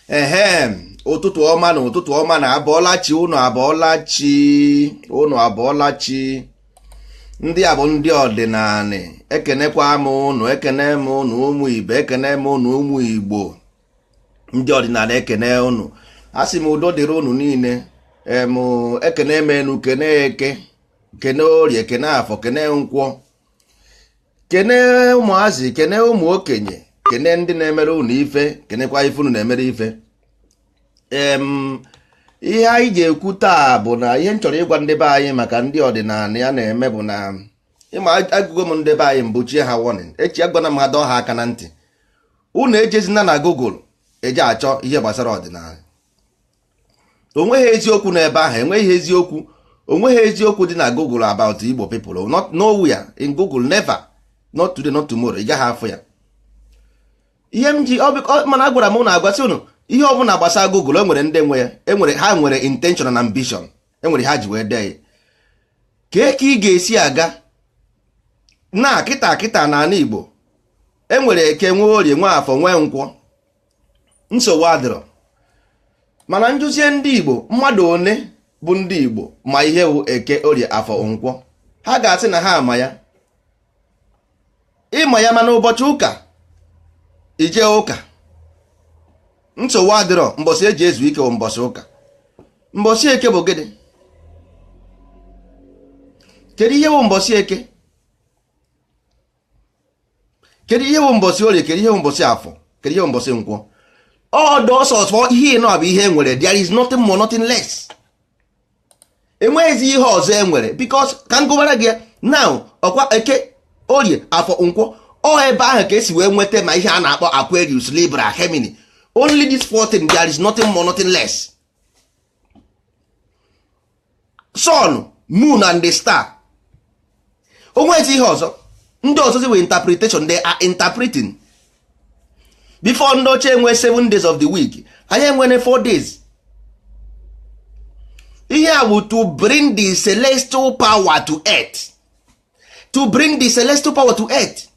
Ehe, ụtụtụ ọma na ụtụtụ ọma na abọọla chi ụnụ, abọọla chi ụnụ, abọọla chi. Ndị a bụ ndị ọdịnala. Ekenekwa m ụnụ, ekene m ụnụ ụmụ ibe, ekene m ụnụ ụmụ Igbo. Ndị ọdịnala ekene ụnụ, a sị m udo dịrị ụnụ niile. Em, ekene m enu, kene eke, kene orie, kene afọ, kene nkwọ, kene ụmụazị, kene ụmụ okenye, kene ndị na-emere ụnụ ife, kenekwa ife ụnụ na-emere ife. Em, ihe anyị ga-ekwu taa bụ na ihe m chọrọ ịgwa ndị be anyị maka ndị ọdịnala ya na-eme bụ na ịma agụgo m ndị be anyị mbụ chie ha warning echi, agwana m ha, dọọ ha aka na ntị, unu ejezina na Google eje achọ ihe gbasara ọdịnala. Onweghị eziokwu n'ebe ahụ, enweghị eziokwu, onweghị eziokwu dị na Google about Igbo people. Not nowhere in Google, never, not today, not tomorrow. Ị gaghị afụ ya. Ihe m ji mana agwara m ụnụ, agwasị ụnụ, ihe ọbụla gbasara Google, e nwere ndị nwe ya, enwere ha nwere intention and ambition, enwere ha ji wee dee ya. Kee ka ị ga-esi aga na kịta kịta n'ala Igbo enwere eke, nwee orie, nwee afọ, nwee nkwọ, nsogbu adịrọ. Mana njụzie ndị Igbo, mmadụ one bụ ndị Igbo ma ihe wụ eke, orie, afọ, nkwọ? Ha ga-asị na ha ama ya. Ịma ya, mana ụbọchị ụka ije ụka, nsogbu adịrọ. Mbọsị eji ezu ike bụ mbọsị ụka. Mbọsị eke bụ gịnị? Kedu ihe bụ mbọsị eke? Kedu ihe bụ mbọsị orie? Kedu ihe bụ mbọsị afọ? Kedu ihe bụ mbọsị nkwọ? Ọdụ ọsọ ihe ịnọ bụ ihe e nwere. There is nothing more, nothing less. Enweghịzi ihe ọzọ e nwere, because ka m gụbara gị ya now, ọkwa eke, orie, afọ, nkwọ, ọ ebe ahụ ka esi wee nweta ma ihe a na-akpọ Aquarius, Libra, Gemini. Only this four thing. There is nothing more, nothing less. Sun, moon and the star. Onwezi ihe ọzọ. Ndị ọzọzi wee interpretation. They are interpreting. Before ndị ọcha enwe 7 days of the week, anyị enwere 4 days. Ihe a bụ to bring the celestial power to earth, to bring the celestial power to earth.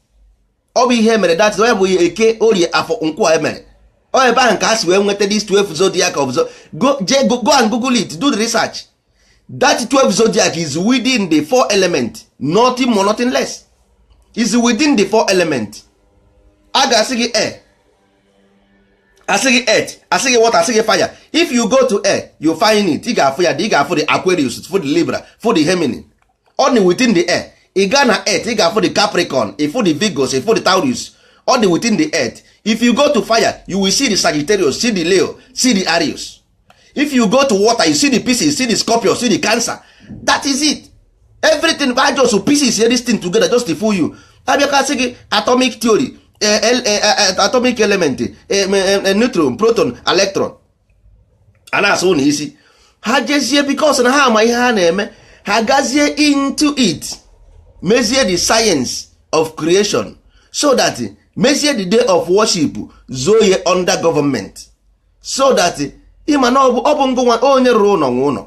Ọ bụ ihe mere that onye bụ eke, orie, afọ, nkwọ emere. Ọ ebe ahụ ka ha si wee nweta this 12 zodiac of go, je, go and google it, do the research. That 12 zodiac is within the four element, nothing more, nothing less, is within the four element. A ga-asị gị air, asị gị earth, asị gị water, asị gị fire. If you go to air, you find it. Ị ga-afụ ya, ị ga-afụ the Aquarius, fụ the Libra, fụ the Gemini. Ọ dị within the air. Ị gaa na earth, ị ga-afụ the Capricorn, ịfụ the Virgos, ịfụ the Taurus. Ọ dị within the earth. If you go to fire, you will see the Sagittarius, see the Leo, see the Aries. If you go to water, you see the Pisces, see the Scorpio, see the Cancer. That is it. Everything ba just pieces this thing together just to fool you. Abịakasị gị atomic theory, atomic element, neutron, proton, electron, a na-asụ ụlọ isi ha jezie, because na ha ama ihe ha na-eme. Ha gazie into it, mezie the science of creation, so that mezie the day of worship, zoo ya under government, so that ịma na ọ bụ ngụnwa onye rụrụ ụlọ nwe ụlọ.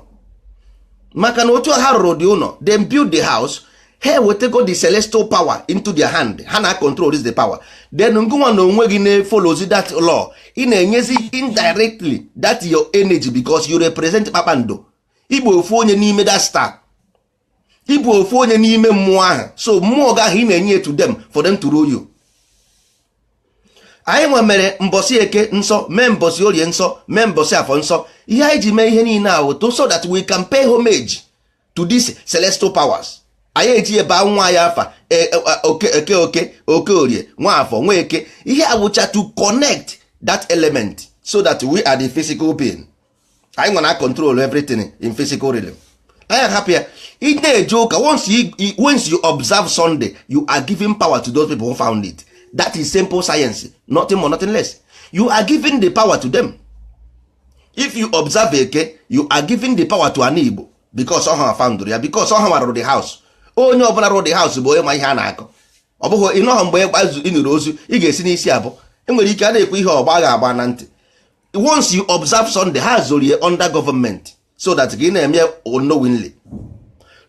Maka na otu ha rụrụ dị ụlọ, them build the house, ha ewetego the celestial power into their hand, ha na control this the power. Then ngụnwa na onwe gị na-follows that law, ị na-enyezi indirectly that your energy, because you represent kpakpando. Ịbụ ofu onye n'ime that star, ịbụ ofu onye n'ime mmụọ ahụ. So mmụọ gị ahụ ị na-enye to them for them to rule you. Anyị nwe mere mbọsị eke nsọ, mee mbọsị orie nsọ, mee mbọsị afọ nsọ. Ihe anyị ji mee ihe niile ahụ to so that we can pay homage to these celestial powers. Anyị eji ebe nwa anyị afa oke, eke, oke, oke orie, nwa afọ, nwa eke. Ihe awụcha to connect that element so that we are the physical being. Anyị nwe na control everything in physical realm. Anyị ahapụ ya. Ị na-eje ụka, once you observe Sunday, you are giving power to those people who found it. That is simple science, nothing more, nothing less. You are giving the power to them. If you observe eke, you are giving the power to an Igbo, because ọha found ya, because ọha rụrụ the house. Onye ọbụla rụrụ the house bụ onye ma ihe a na-akọ. Ọ bụghị ịnọghọ mgbe ị nụrụ ozu, ị ga-esi n'isi abụ. Enwere ike a na-ekwu ihe ọgba ga-agba na ntị. Once you observe Sunday, ha zorie under government so that ka ị na-eme unknowingly.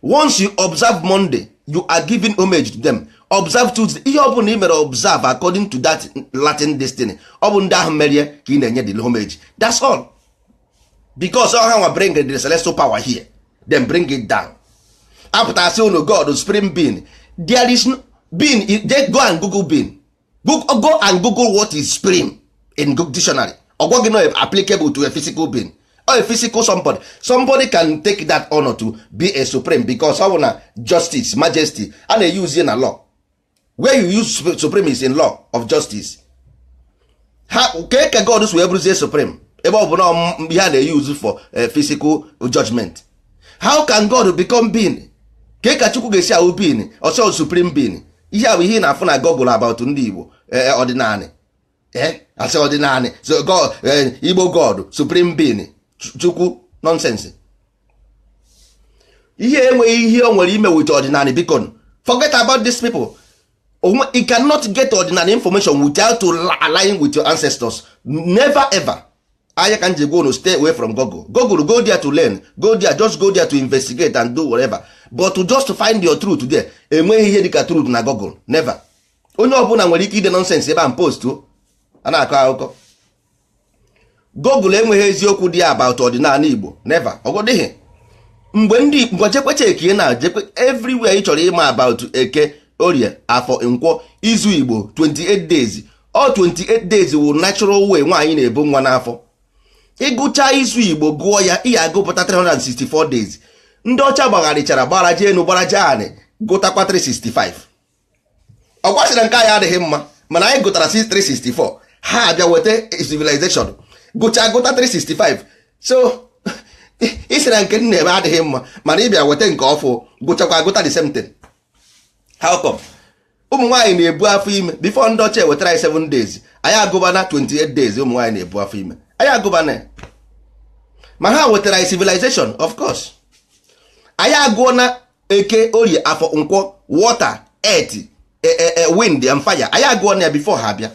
Once you observe Monday, you are giving homage to them. Observe Tuesday. Ihe ọ bụla ị mere observe according to that Latin destiny, ọ bụ ndị ahụ merie ka ị na-enye the homage. That's all, because ọ ha nwa bring the celestial power here, then bring it down. Apụtasị unu God supreme being. There is no being. They go and google being. Go and google what is supreme in Google dictionary. Ọgwa gị no applicable to a physical being or a physical somebody. Somebody can take that honor to be a supreme because ọ bụ na justice, majesty a na-use na law. Where you use supreme is in law of justice. Ha ke ka God si wee bụrụzie supreme ebe ọ bụ na ihe a na-use for physical judgment? How can God become being? Ke ka Chukwu ga-esi ahụ being ọsọ supreme being? Ihe a bụ ihe ị na-afụ na Google about ndị Igbo ọdịnala. Asị ọdịnala, so God, Igbo God, supreme being, Chukwu, nonsense. Ihe enweghị ihe o nwere ime with ọdịnala. Biko, forget about these people. You cannot get ọdịnala information without to align with your ancestors. Never ever. Anya ka nji gwa unu, stay away from Google. Google, go there to learn, go there, just go there to investigate and do whatever, but to just find your truth there, enweghị ihe dịka truth na Google, never. Onye ọbụla nwere ike ide nonsense ebe a post a na-akọ akụkọ. Google enweghị eziokwu dị about ọdịnala Igbo, never. Ọgọdịghị mgbe ndị ngwa jekwecha ekie na jekwe everywhere ị chọrọ ịma about Eke, Orie, Afọ, Nkwọ, izu Igbo 28 days. All 28 days wụ natural way nwaanyị na-ebu nwa n'afọ. Ịgụcha izu Igbo, gụọ ya, ị ga-agụpụta 364 days. Ndị ọcha gbagharịchara gbaraje enu, gbaraje anị, gụtakwa 365. Ọ gwasịrị nke anyị adịghị mma, mana anyị gụtara 364, ha abịa weta civilization, gụcha gụta 365. So isi na nke nna ebe adịghị mma, mana ị bịa weta nke ọfụ, gụchakwa gụta the same thing. How come? Ụmụ nwaanyị na-ebu afọ ime before ndị ọcha ewetara anyị 7 days. Anyị agụbana 28 days ụmụ nwaanyị na-ebu afọ ime, anyị agụbana ya. Ma ha wetara anyị civilization, of course. Anyị agụọ na Eke, Orie, Afọ, Nkwọ, water, earth, wind and fire. Anyị agụọ na ya before ha bịa.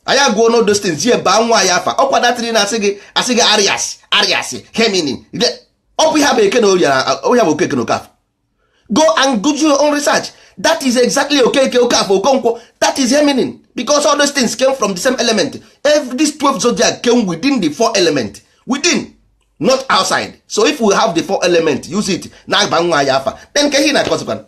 Anyị agụọ na those things ye baa nwa anyị afa. Ọkwa datịrị na asị gị, asị gị Arias, Arias, Gemini. Ọ bụ ihe bụ Eke na Orie na onye bụ Okeke na Okafọ. Go and do your own research. That is exactly Okeke, Okafọ, Okonkwo. That is Gemini, because all those things came from the same element. Every this 12 zodiac came within the four element, within, not outside. So if we have the four element, use it na-agba nwa anyị afa, then ke ihe na-akọzikwana.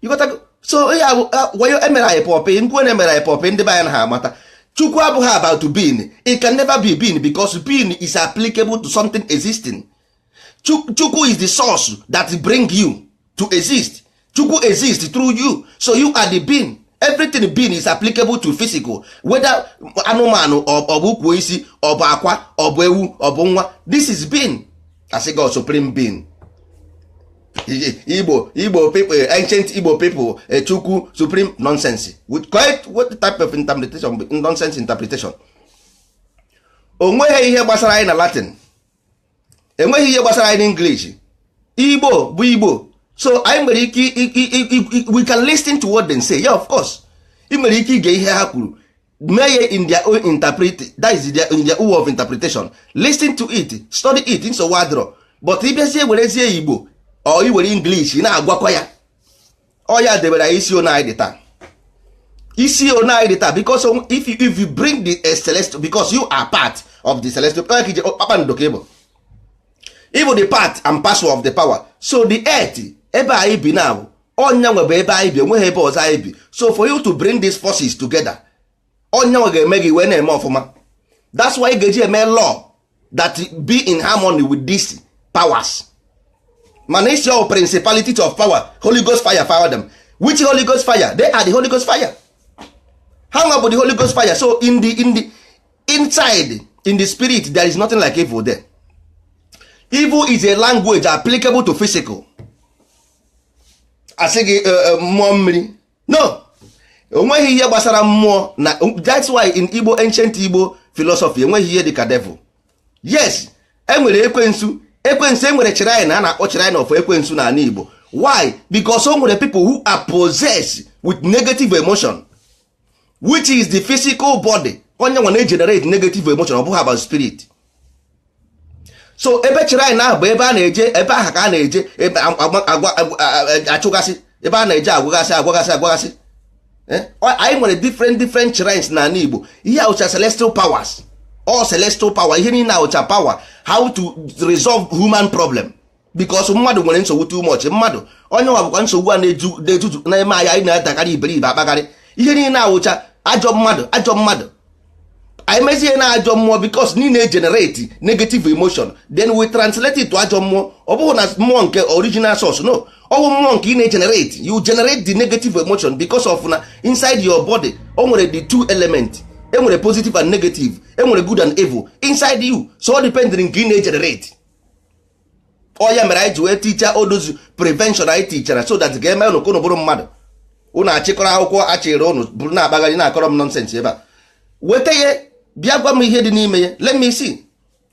You got to go. So ya bụ wayo emere anyị pọpị ngwa na emere anyị pọpị. Ndị be anyị na ha amata Chukwu abụghị about being. It can never be being, because being is applicable to something existing. Chukwu is the source that bring you to exist. Chukwu exist through you, so you are the being. Everything being is applicable to physical, whether anụmanụ, ọ bụ ukwu isi, ọ bụ akwa, ọ bụ ewu, ọ bụ nwa. This is being. Asị God supreme being. Igbo people, ancient Igbo people, Chukwu supreme, nonsense. With quite what type of interpretation? Nonsense interpretation. O nweghị ihe gbasara anyị na Latin, enweghị ihe gbasara anyị n'English. Igbo bụ Igbo. So anyị nwere ike, we can listen to what they say. Yeah, of course, ị nwere ike ige ihe ha kwuru, mee ya in their own interpret, that is their, in their own way of interpretation. Listen to it, study it, nsogbu adịrọ. But ịbịazie werezie Igbo ọ iwere English na-agwakọ ya, ọ ya debere anyị isi one anyị dị taa, isi one anyị dị taa, because if you bring the celestial, because you are part of the celestial kpakpando ka ịbụ, ịbụ the part and parcel of the power. So the earth ebe anyị bi na bụ ọnya nwebe ebe anyị bi, enweghị ebe ọzọ anyị bi. So for you to bring these forces together, ọnya nwe ga-eme gị wee na-eme ọfụma. That's why ị ga-eji eme law that be in harmony with these powers. Mana isi ọ principality of power, Holy Ghost fire, fire them. Which Holy Ghost fire? They are the Holy Ghost fire. Ha nwa bụ the Holy Ghost fire. So in the inside, in the spirit, there is nothing like evil there. Evil is a language applicable to physical. Asị gị mmụọ mmiri, no, onweghị ihe gbasara mmụọ na. That's why in Igbo, ancient Igbo philosophy, enweghị ihe dịka devil. Yes, enwere ekwensu. Ekwensu enwere shrine a na-akpọ shrine of ekwensu n'ala Igbo. Why? Because o nwere people who are possessed with negative emotion, which is the physical body. Onye nwe na-generate negative emotion, ọ bụghị about spirit. So ebe shrine ahụ bụ ebe a na-eje, ebe ahụ ka a na-eje, ebe achụgasị, ebe a na-eje agwagasị agwagasị agwagasị. Anyị nwere different different shrines n'ala Igbo. Ihe awụcha celestial powers, all celestial power. Ihe niile awụcha power, how to resolve human problem, because mmadụ nwere nsogbu too much. Mmadụ onye nwa bụkwa nsogbu a na-ejuju na-eme anyị. Anyị na-adakarị iberibe, akpakarị ihe niile awụcha ajọ mmadụ, ajọ mmadụ. Anyị mezie na ajọ mmụọ, because niile generate negative emotion, then we translate it to ajọ mmụọ. Ọ bụghị na mmụọ nke original source, no. Ọ bụ mmụọ nke ị na-generate. You generate the negative emotion because of na inside your body o nwere the two element. Enwere positive and negative, enwere good and evil inside you. So ọ depend nke ị na-generate. Ọ ya mere anyị ji wee ticha odozi prevention anyị tichara, so that ga-eme unu ka unu bụrụ mmadụ. Unu achịkọrọ akwụkwọ achịrị unu bụrụ na-akpagharị na-akọrọ m nonsense ebe a. Weta ya, bịa gwa m ihe dị n'ime ya. Let me see.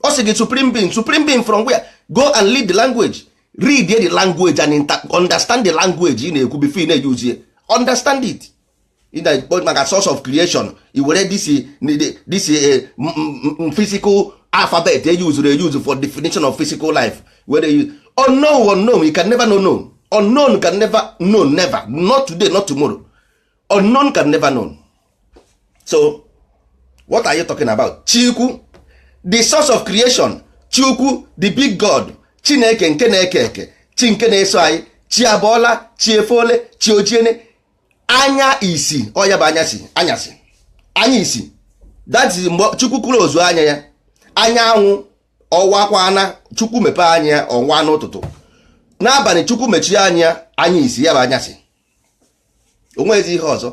Ọ sị gị supreme being. Supreme being from where? Go and lead the language, read the language and understand the language ị na-ekwu before ị na-use ya. Understand it. Ị na-ekpo maka source of creation, i were this physical alphabet e use use for definition of physical life. Where you unknown, unknown, you can never know. Known unknown can never know, never, not today, not tomorrow. Unknown can never know. So what are you talking about? Chukwu, the source of creation, Chukwu, the big God, Chineke nke na-eke eke, chi nke na-eso anyị, chi abọọla, chi efole, chi ojiene, anya isi. Ọ ya bụ anyasị, anyasị, anya isi. That is mgbe Chukwu close anya ya, anyanwụ ọwakwana. Chukwu mepee anya ya, ọnwa n'ụtụtụ. N'abalị, Chukwu mechie anya ya, anya isi ya bụ anyasị. Onwezi ihe ọzọ.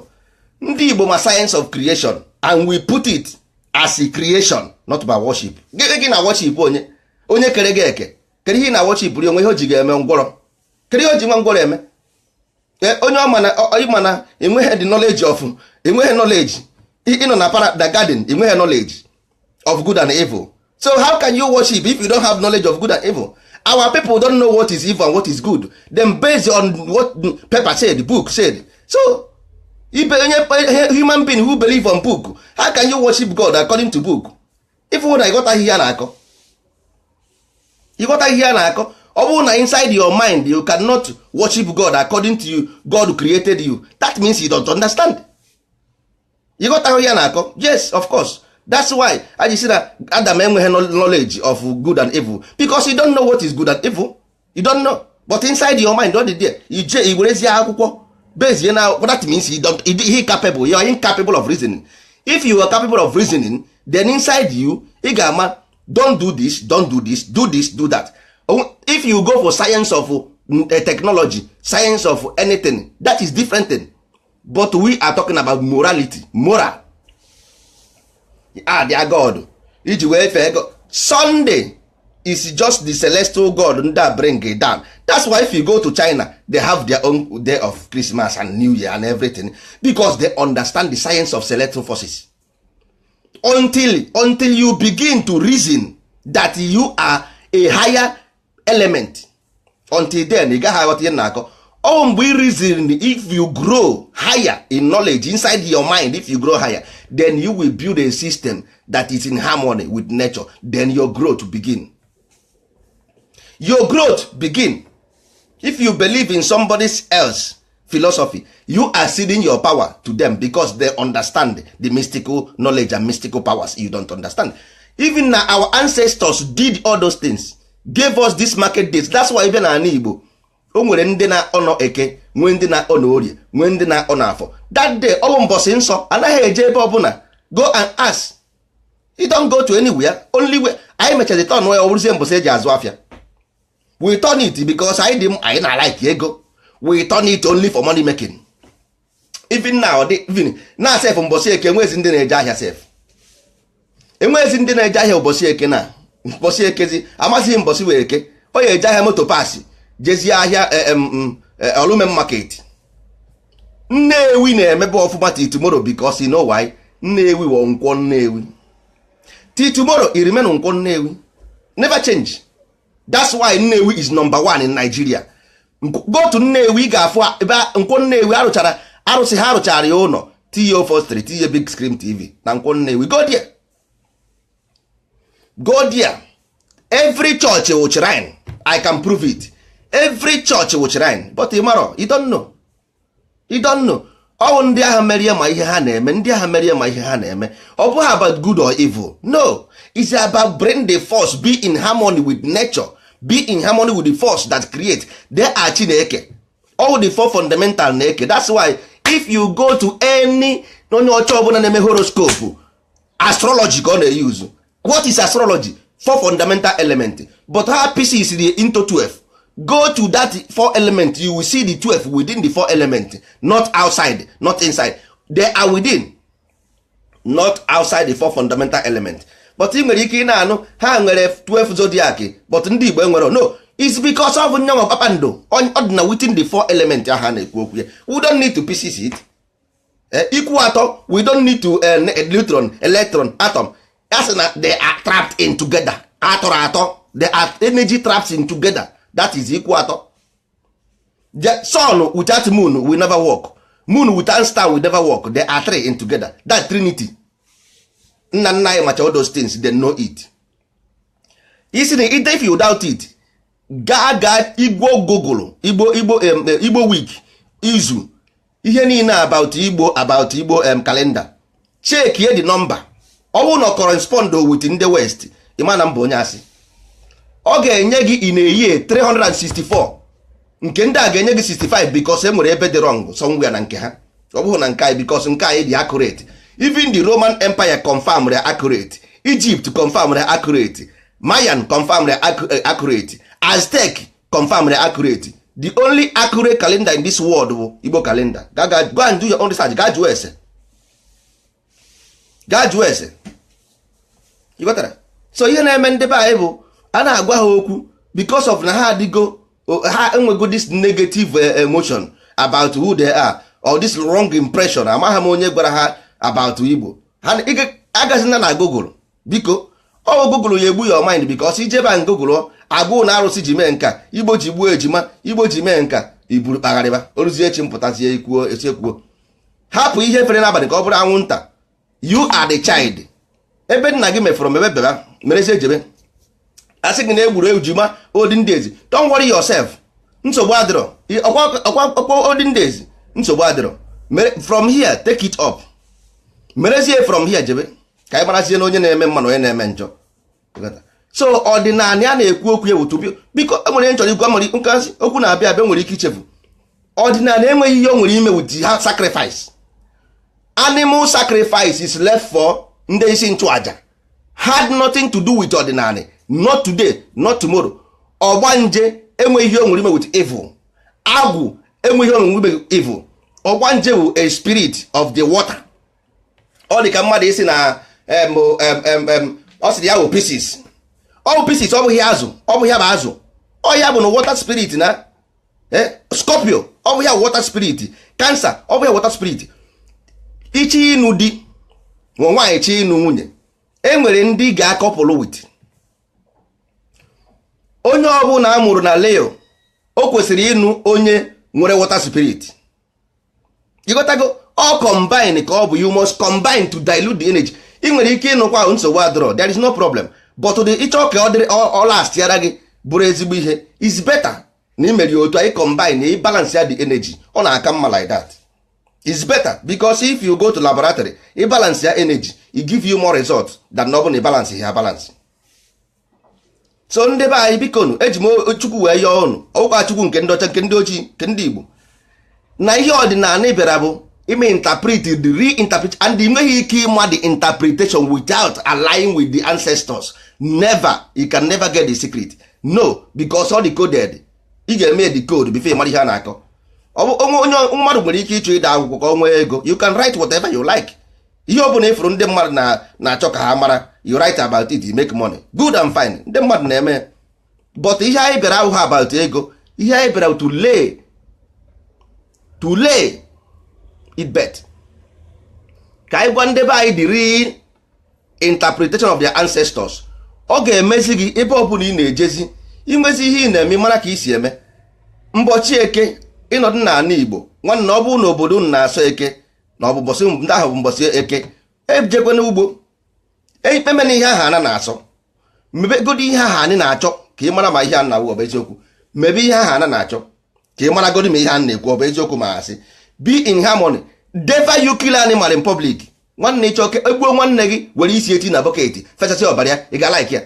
Ndị Igbo ma science of creation, and we put it as a creation, not by worship. Gịnị gị na worship onye onye kere gị eke? Kere ihe ị na worship ri onwe ihe o ji ga-eme ngwọrọ? Kere ihe o ji nwa ngwọrọ eme? Onye ọ mana ịma na enweghị the knowledge of, enweghị knowledge. Ịnọ na para the garden, enweghị knowledge of good and evil. So how can you worship if you don't have knowledge of good and evil? Our people don't know what is evil and what is good. Then based on what paper said, book said. So ibe onye human being who believe on book, how can you worship God according to book? If na ịghọtaghị ihe a na-akọ, ịghọtaghị ihe a na-akọ. Ọ bụrụ na inside your mind you cannot worship God according to you, God created you, that means you don't understand. Ịghọtaghị ihe a na-akọ. Yes, of course. That's why aji sị na Adam enweghị knowledge of good and evil, because you don't know what is good and evil. You don't know, but inside your mind ọ dị there. Ije i werezie akwụkwọ bezie na, that means you don't, he capable, you are incapable of reasoning. If you are capable of reasoning, then inside you ị ga-ama, don't do this, don't do this, do this, do that. If you go for science of technology, science of anything, that is different thing. But we are talking about morality, moral. Ah, their God iji wee fee God. Sunday is just the celestial god ndị a bring it down. That's why if you go to China, they have their own day of Christmas and New Year and everything, because they understand the science of celestial forces. Until you begin to reason that you are a higher element, until then ị gaghị aghọta ihe m na-akọ. Ọ mgbe ị reason, if you grow higher in knowledge inside your mind, if you grow higher, then you will build a system that is in harmony with nature. Then your growth begin, your growth begin. If you believe in somebody else philosophy, you are ceding your power to them, because they understand the mystical knowledge and mystical powers you don't understand. Even na our ancestors did all those things, gave us this market days. That's why even na Igbo o nwere ndị na-ọnọ Eke, nwee ndị na-ọnọ Orie, nwee ndị na-ọnọ Afọ. That day ọ bụ mbọsị nsọ, anaghị eje ebe ọbụla. Go and ask. You don't go to anywhere. Only way anyị mechara turn ya, ọ bụrụzie mbọsị eji azụ afịa. We turn it because anyị dị, anyị na like ego. We turn it only for money making. Even now dị, even na sef, mbọsị Eke enwezi ndị na-eje ahịa sef. Enwezi ndị na-eje ahịa ụbọchị Eke. Na mbọsị Ekezi amasịghị mbọsị wee Eke o ya eje ahịa, moto paasị jezie ahịa Olume market. Nnewi na-emebe ọfụma till tomorrow, because you know why? Nnewi wọ Nkwọ Nnewi till tomorrow. E remain Nkwọ Nnewi, never change. That's why Nnewi is number one in Nigeria. Go to Nnewi, ị ga-afụ ebe Nkwọ Nnewi arụchara arụsị ha, arụchara ya ụlọ, tinye ofostri, tinye big screen TV na Nkwọ Nnewi. Go there, go there. Every church wụ shrine. I can prove it. Every church wụ shrine, but ị marọ, you don't know, you don't know. Ọ bụ ndị agha merie ma ihe ha na-eme, ndị agha merie ma ihe ha na-eme. Ọ bụghị about good or evil, no. It's about bring the force, be in harmony with nature, be in harmony with the force that create. They are Chineke, all the four fundamental na-eke. That's why if you go to any onye ọcha ọbụla na-eme horoscope, astrology ka ọ na-use. What is astrology? Four fundamental element, but how pieces dị into 12. Go to that four element, you will see the 12 within the four element, not outside, not inside. They are within, not outside the four fundamental element. But ị nwere ike ị na-anụ ha nwere 12 zodiac, but ndị Igbo enwere no. It's because of nyanwa kpakpando ọ dị na within the four element ahụ a na-ekwu okwu ya. We don't need to pieces it. Ikwu atọ, we don't need to neutron, electron, atom. A sị na they are trapped in together, atọrọ atọ. They are energy trapped in together. That is ikwu atọ. The sun without moon will never work, moon without star will never work. They are three in together, that trinity. Nna nna anyị macha all those things, they know it. Isi na if you doubt it, gaa gaa Igbo Google, Igbo week, izu, ihe niile about Igbo, about Igbo calendar. Check the number. Ọ bụrụ na correspond with ndị West, ịma na mba onye asị. Ọ ga-enye gị in a year 364, nke ndị a ga-enye gị 65, because e nwere ebe dị wrong somewhere na nke ha. Ọ bụghị na nke anyị, because nke anyị dị accurate. Even the Roman Empire confirm their accurate, Egypt confirm their accurate, Mayan confirm their accurate, Aztec confirm their accurate. The only accurate calendar in this world bụ Igbo calendar. Go and do your own research. Gaa jụọ ese, gaa jụọ ese. You ghọtara? So ihe na-eme ndị be anyị bụ a na-agwa ha okwu, because of na ha adịgo, ha enwego this negative emotion about who they are or this wrong impression. Amaghị m onye gwara ha about Igbo. Ha agazina na Google, biko. Ọ Google ya egbu your mind, because ijebe a Google agụụ na arụsị ji mee nka, Igbo ji gbuo ejima, Igbo ji mee nka, iburu kpagharịba oruzie echi mpụtazie ikwuo esi ekwuo. Hapụ ihe fere n'abalị ka ọ bụrụ anwụnta. You are the child. Ebe nna gị mefọrọ mebe beba merezie ejebe, asị gị na egburu ejima olden days. Don't worry yourself, nsogbu adịrọ. Ọkwa olden days, nsogbu adịrọ. From here, take it up, merezie from here jebe, ka anyị marazie na onye na-eme mma na onye na-eme njọ. So ọdịnala a na-ekwu okwu ya wutu, biko, enwere ihe nchọrọ ikwu amara nkasị okwu na-abịa abịa nwere ike ichefu. Ọdịnala enweghị ihe o nwere ime with ha sacrifice. Animal sacrifice is left for ndị isi nchụaja, had nothing to do with ọdịnala, not today, not tomorrow. Ọgbanje enweghị ihe o nwere ime with evil. Agwụ enweghị ihe o nwere ime with evil. Ọgbanje bụ a spirit of the water. Ọ dị ka mmadụ isi na ọ sịrị ya bụ Pisces. Ọ bụ Pisces, ọ bụghị azụ, ọ bụghị ya bụ azụ. Ọ ya bụ na water spirit na Scorpio, ọ bụ ya water spirit. Cancer, ọ bụ ya water spirit. Ichi ịnụ di ma nwaanyị, chi ịnụ nwunye, e nwere ndị ga-akọpụrụ with onye ọbụla a mụrụ na Leo. O kwesịrị ịnụ onye nwere water spirit. Ịghọtago? Ọ combine ka ọ bụ. You must combine to dilute the energy. Ị nwere ike ịnụkwa ahụ, nsogbu adịrọ, there is no problem, but the ịchọ ka ọ dịrị ọ last yara gị bụrụ ezigbo ihe, is better na ị mere ya otu anyị combine, ị balance ya the energy. Ọ na-aka mma like that, is better, because if you go to laboratory, ị balance ya energy, it give you more result than na ọ bụ na ị balance ya balance. So ndị be anyị, biko nu, eji m Chukwu wee yọọ unu, ọgwụkwa Chukwu nke ndị ọcha, nke ndị ojii, nke ndị Igbo, na ihe ọdịnala bịara bụ ime interpret, the reinterpret, and ị nweghị ike ịma the interpretation without aligning with the ancestors. Never. You can never get the secret, no, because all decoded. Ị ga-eme decode before ị mara ihe a na-akọ. Ọ bụ onwe onye mmadụ nwere ike ịchọ ide akwụkwọ ka ọ nwee ego. You can write whatever you like. Ihe ọ bụla ịfụrụ ndị mmadụ na-achọ ka ha mara, you write about it, you make money, good and fine. Ndị mmadụ na-eme, but ihe anyị bịara abụghị about ego. Ihe anyị bịara to lay it bet ka anyị gwa ndị be anyị the real interpretation of their ancestors. Ọ ga-emezi gị ebe ọ bụla ị na-ejezi inwezi ihe ị na-eme, mara ka ị si eme. Mbọchị Eke, ịnọdụ n'ala Igbo, nwanne, ọ bụrụ na obodo unu na-asọ Eke na ọ bụ mbọsị ndị ahụ bụ mbọsị Eke, ejekwe n'ugbo ekpeme na ihe ahụ ana na-asọ. Mebegodi ihe ahụ anyị na-achọ ka ị mara ma ihe a na-awụ ọ bụ eziokwu. Mebe ihe ahụ ana na-achọ ka ị maragodi ma ihe a na-ekwu ọ bụ eziokwu. Ma asị be in harmony. Never you kill animal in public. Nwanne, ịchọ ka egbuo nwanne gị, were isi eti na bucket, fechasị ọbara ya, ị ga-like ya?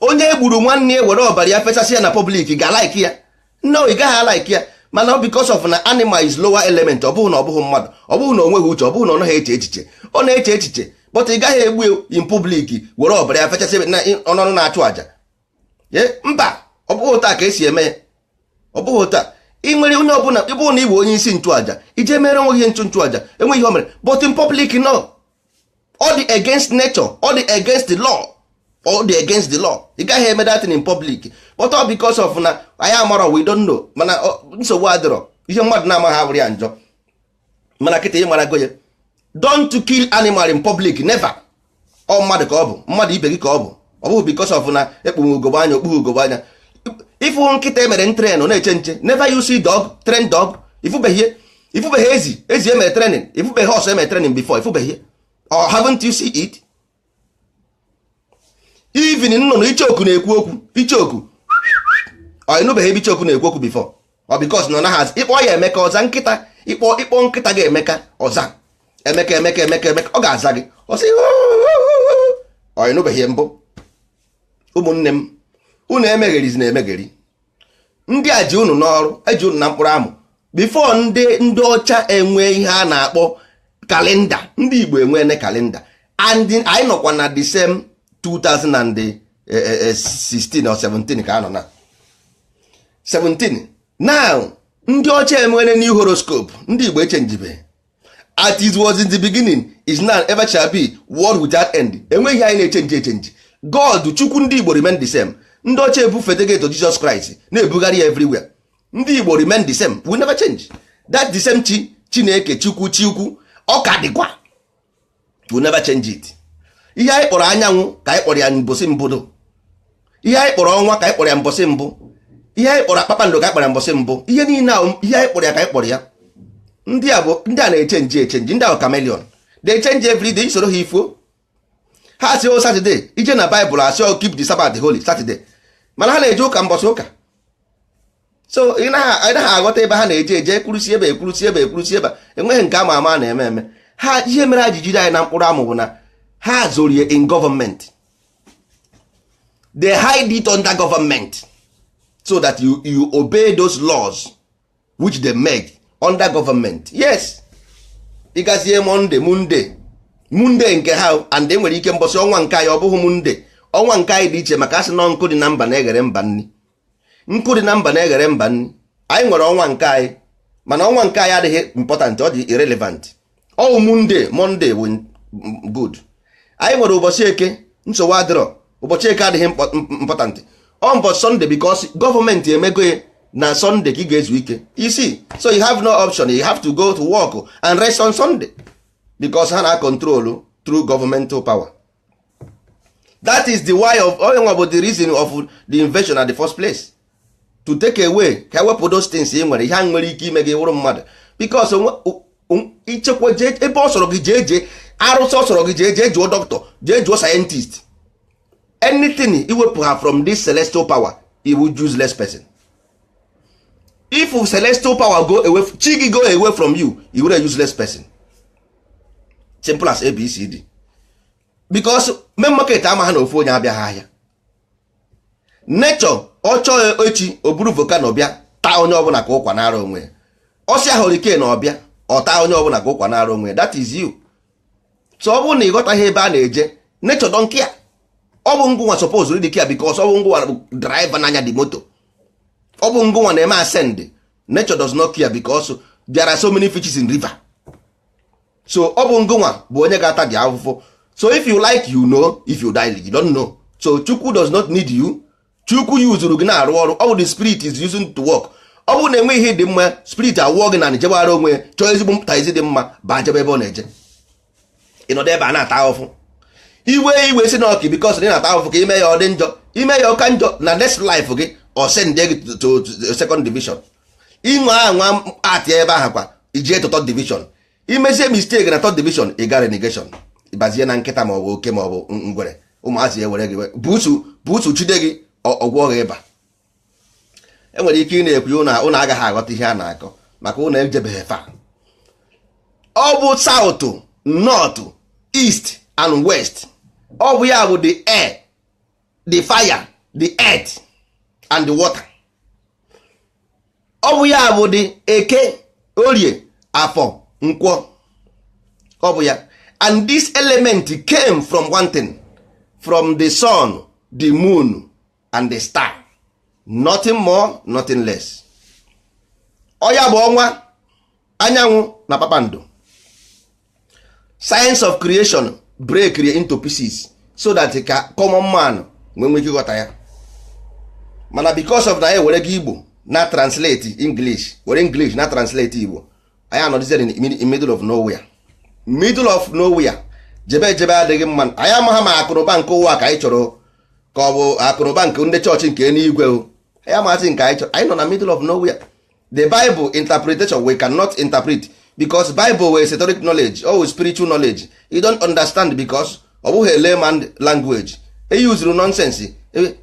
Onye egburu nwanne ya, were ọbara ya fechasị ya na public, ga-like ya? No, ị gaghị a-like ya. Mana because of na animal is lower element, ọ bụghị na ọ bụghị mmadụ, ọ bụghị na o nweghị uche, ọ bụghị na ọ naghị eche echiche, ọ na-eche echiche, but ị gaghị egbu in public, were ọbara ya fechasị na ọnọnụ na-achụ àjà. Mba, ọ bụghị ụta ka esi eme ya, ọ bụghị ụta. Ị nwere onye ọbụla ịbụ na ịbụ onye isi nchụàjà, ije mere onwe ihe nchụ nchụàjà, enweghị ihe o mere, but in public, no. Ọ dị against nature, ọ dị against the law, ọ dị against the law. Ị gaghị eme that in public. But all because of na anyị amarọ, we don't know. Mana nsogbu adịrọ. Ihe mmadụ na-amaghị abụrụ ya njọ. Mana kịta ị marago ya. Don't kill animal in public, never. Ọ mmadụ ka ọ bụ, mmadụ ibe gị ka ọ bụ. Ọ bụghị because of na ekpughe ugogbe anya, okpughe ugogbe anya. Ịfụ nkịta emere train, ọ na-eche nche. Never you see dog, train dog? Ifụbeghị, ifụbeghị ezi, ezi emere training? Ifụbeghị horse emere training before? Ifụbeghị or haven't you see it? Even nnụnụ, ichoku na-ekwu okwu. Ichoku, ọ ịnụbeghị ebe ichoku na-ekwu okwu before? Ọ because na ọ naghị ịkpọ ya Emeka, ọza. Nkịta, ịkpọ, ịkpọ nkịta gị Emeka, ọza. Emeka, Emeka, Emeka, Emeka, ọ ga-aza gị. Ọ sị ọ ịnụbeghị mbụ? Ụmụnne m, unu emegherizi na emegheri. Ndị a ji unu n'ọrụ, eji unu na mkpụrụ amụ. Before ndị ọcha enwe ihe a na-akpọ calendar, ndị Igbo enwene calendar. And anyị nọkwa na the same 2016 or 17 ka a nọ na 17 now. Ndị ọcha enwere new horoscope, ndị Igbo echenjibe. As it was in the beginning, is now, ever shall be, world without end. Enweghị anyị na-echenji echenji. God, Chukwu ndị Igbo remain the same. Ndị ọcha ebufete gị to Jesus Christ, na-ebugharị ya everywhere. Ndị Igbo remain the same, we never change that. The same chi, Chineke, Chukwu, Chukwu, ọ ka dịkwa, we never change it. Ihe anyị kpọrọ anyanwụ ka anyị kpọrọ ya mbọsị mbụdo. Ihe anyị kpọrọ ọnwa ka anyị kpọrọ ya mbọsị mbụ. Ihe anyị kpọrọ kpakpando ka anyị kpọrọ ya mbọsị mbụ. Ihe niile ahụ, ihe anyị kpọrọ ya ka anyị kpọrọ ya. Ndị a bụ ndị a na-echenji echenji. Ndị ahụ chameleon, they change every day. Isoro ha ifuo ha asị o Saturday. Ije na Bible, asị o keep the Sabbath holy Saturday, mana ha na-eje ụka mbọsị ụka. So ị naghị aghọta ebe ha na-eje eje. Ekwurusi ebe, ekwurusi ebe, ekwurusi ebe, enweghị nke ama ama na-eme eme ha. Ihe mere ha ji jide anyị na mkpụrụ amụ bụ na ha zorie in government. They hide it under government so that you obey those laws which they make under government. Yes, ịgazie Monday, Monday, Monday nke ha, and e nwere ike mbọsị ọnwa nke anyị, ọ bụghị Monday. Ọnwa nke anyị dị iche, maka asị nọ nkụ dị na mba na-eghere mba nri. Nkụ dị na mba na-eghere mba nri. Anyị nwere ọnwa nke anyị, mana ọnwa nke anyị adịghị important, ọ dị irrelevant. Ọ Monday, Monday bụ good. Anyị nwere ụbọchị Eke, nsogbu adịrọ. Ụbọchị Eke adịghị important. Ọ mbọchị Sunday, because gọọmenti emego ya na Sunday ka ị ga-ezu ike isi. So you have no option, you have to go to work and rest on Sunday, because ha na control through governmental power. That is the why of onye nwa bụ the reason of the invasion at the first place, to take away, ka ewepụ those things ị nwere, ihe a nwere ike ime gị wụrụ mmadụ. Because ichekwa jee ebe ọ sọrọ gị jee, jee arụsị ọ sọrọ gị jee, jee jụọ dọkịta, jee jụọ scientist, anything, iwepụ ha from this celestial power, iwu useless person. If celestial power go away, chi gị go away from you, you were a useless person. Simple as ABCD. Because main market ama ha na ofu onye abịaghị ahịa. Nature, ọ chọọ echi, o buru volcano bịa taa onye ọbụla ka ụkwa nara onwe ya. Ọsịa hurricane ọbịa, ọ taa onye ọbụla ka ụkwa nara onwe ya. That is you. So ọ bụrụ na ị ghọtaghị ebe a na-eje, nature don't care. Ọ bụ ngụnwa suppose really care, because ọ bụ ngụnwa bụ driver n'anya the moto, ọ bụ ngụnwa na-eme ascend. Nature does not care because there are so many fishes in river. So ọ bụ ngụnwa bụ onye ga-ata dị ahụhụ. So if you like, you know. If you die, you don't know. So Chukwu does not need you. Chukwu yuzuru gị na-arụ ọrụ. Ọ bụ the spirit is using to work. Ọ bụrụ na enwe ihe dị mma, spirit awụọ gị na njegbara onwe ya, chọọ ezigbo mpụta dị mma, baa jebe ebe ọ na-eje. Ịnọdụ ebe a na-ata ahụhụ, iwe iwe si n'ọkị, because na ị na-ata ahụhụ ka ime ya ọ dị njọ, ime ya ọka njọ na next life gị, ọ send gị to second division. Inwe anwa atị ebe ahụ kwa, ijee to third division. Imezie mistake na third division, ị ga relegation, ịbazie na nkịta ma ọ bụ oke ma ọ bụ ngwere. Ụmụazị ewere gị buusu buusu jide gị, ọgwọ gị ịba. Enwere ike ị na-ekwu ụnụ ụnụ agaghị aghọta ihe a na-akọ maka ụnụ ejebeghị fa. Ọ bụ south, north, east and west. Ọ bụ ya bụ the air, the fire, the earth and the water. Ọ bụ ya bụ the Eke, Orie, Afọ, Nkwọ. Ọ bụ ya. And this element came from one thing, from the sun, the moon and the star. Nothing more, nothing less. Ọ ya bụ ọnwa, anyanwụ na kpakpando. Science of creation break into pieces so that ka common man nwee ike ịghọta ya. Mana because of na anyị were gị Igbo na translate English, were English na translate Igbo, anyị anọdịzie in middle of nowhere, middle of nowhere. Jebe jebe adịghị mma. Anyị amaghị ma akụnụba nke ụwa ka anyị chọrọ, ka ọ bụ akụnụba nke ndị chọọchị nke eluigwe o. Anyị amaghị nke anyị chọrọ. Anyị nọ na middle of nowhere. The Bible interpretation, we cannot interpret because Bible were esoteric knowledge or spiritual knowledge. You don't understand because ọ bụghị a layman language e usuru nonsense.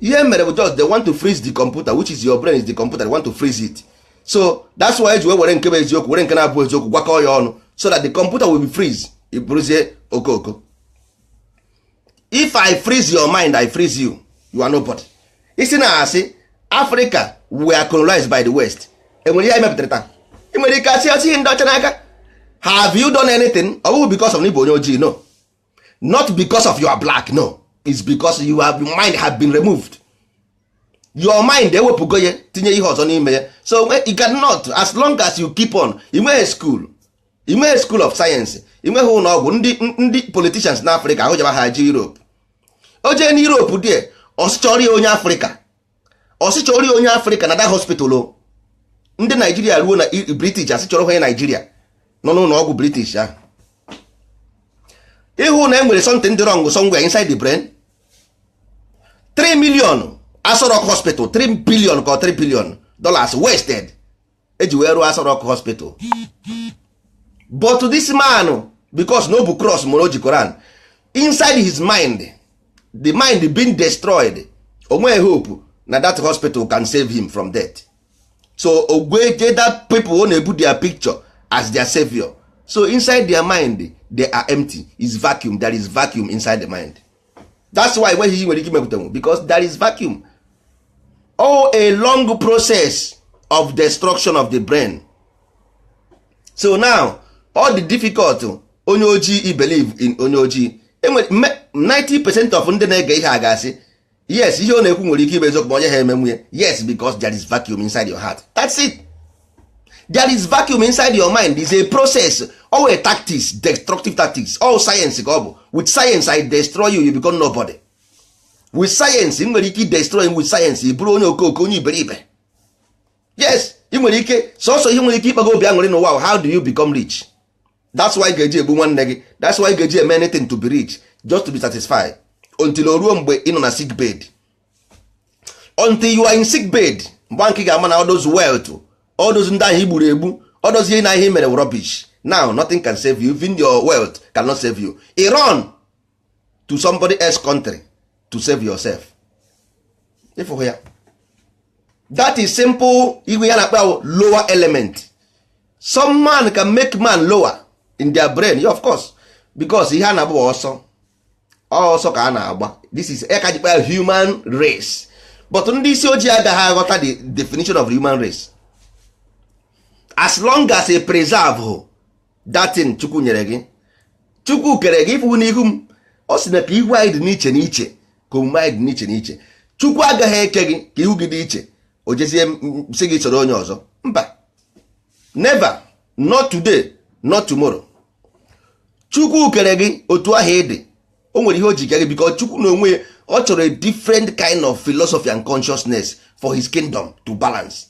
Ihe mere bụ just they want to freeze the computer, which is your brain is the computer. They want to freeze it. So that's why eji wee were nke bụ eziokwu, were nke na-abụ eziokwu, gwakọọ ya ọnụ so that the computer will be freeze. Bụrụzie okoko. If I freeze your mind, I freeze you, you are nobody. Isi na asị Africa were colonized by the West, enwere ihe anyị mepụtara taa? Ị nwere ike asị ọsị ndị ọcha n'aka. Have you done anything? Ọ bụghị because of na ịbụ onye ojii. No, not because of you are black. No, it's because you have, mind have been removed. Your mind ewepụgo ya, tinye ihe ọzọ n'ime ya. So you cannot, as long as you keep on, ị nweghị school, ị nweghị school of science, ị nweghị ụlọ ọgwụ. Ndị politicians na Africa ahụ jaba ha ji Europe. O jee na Europe die, ọsịchọrọ ya onye Africa, ọsịchọrọ ya onye Africa na that hospital o. Ndị Naijiria ruo na British, asị chọrọ onye Naijiria nọ n'ụlọ ọgwụ British ahụ. Ịhụ na e nwere something dị wrong somewhere inside the brain. 3 million Aso Rock Hospital, 3 billion ka 3 billion dollars wasted eji wee rụọ Aso Rock Hospital. But this man, because no bụ cross mụrụ o ji Koran inside his mind, the mind being destroyed, o nweghị hope na that hospital can save him from death. So ogweje that people ọ na-ebu their picture as their savior. So inside their mind, they are empty. Is vacuum. There is vacuum inside the mind. That's why enweghị ihe nwere ike imepụtanwu because there is vacuum. Oh, a long process of destruction of the brain. So now all the difficult onye ojii i believe in onye ojii enwere 90% of ndị na-ege ihe a ga-asị yes, ihe ọ na-ekwu nwere ike ibe eziokwu, ma onye ha eme nwunye. Yes, because there is vacuum inside your heart. That's it. There is vacuum inside your mind. Is a process or a tactics, destructive tactics. All science ka ọ bụ. With science I destroy you, you become nobody. With science ị nwere ike destroy him. With science ị bụrụ onye okooko, onye iberibe. Yes, ị nwere ike. Sọsọ ihe nwere ike ịkpago obi aṅụrị n'ụwa, how do you become rich? That's why ị ga-eji egbu nwanne gị. That's why ị ga-eji eme anything to be rich, just to be satisfied, until o ruo mgbe ị nọ na sick bed. Until you are in sick bed, mgbe nke ị ga-ama na all those wealth, all those ndị ahụ i gburu egbu, all those ihe na ihe mere rubbish. Now nothing can save you. Even your wealth cannot save you. You run to somebody else country to save yourself. Ịfụhụ ya, that is simple. Igwe ya na-akpọ ya lower element. Some man can make man lower in their brain. Yeah, of course, because ihe a na-agba bụ ọsọ, ọsọ ka a na-agba. This is ka jikpa ya human race. But ndị isi ojii agaghị aghọta the definition of human race. As long as a preserve that thing Chukwu nyere gị, Chukwu kere gị ịfụ n'ihu m, ọ sị na ka ihu anyị dị n'iche n'iche, ka omume anyị dị n'iche n'iche. Chukwu agaghị eke gị ka ihu gị dị iche, o jezie sị gị soro onye ọzọ. Mba, never. Not today, not tomorrow. Chukwu kere gị otu ahụ ị dị. O nwere ihe o ji kere gị, because Chukwu na onwe ya, ọ chọrọ a different kind of philosophy and consciousness for his kingdom to balance.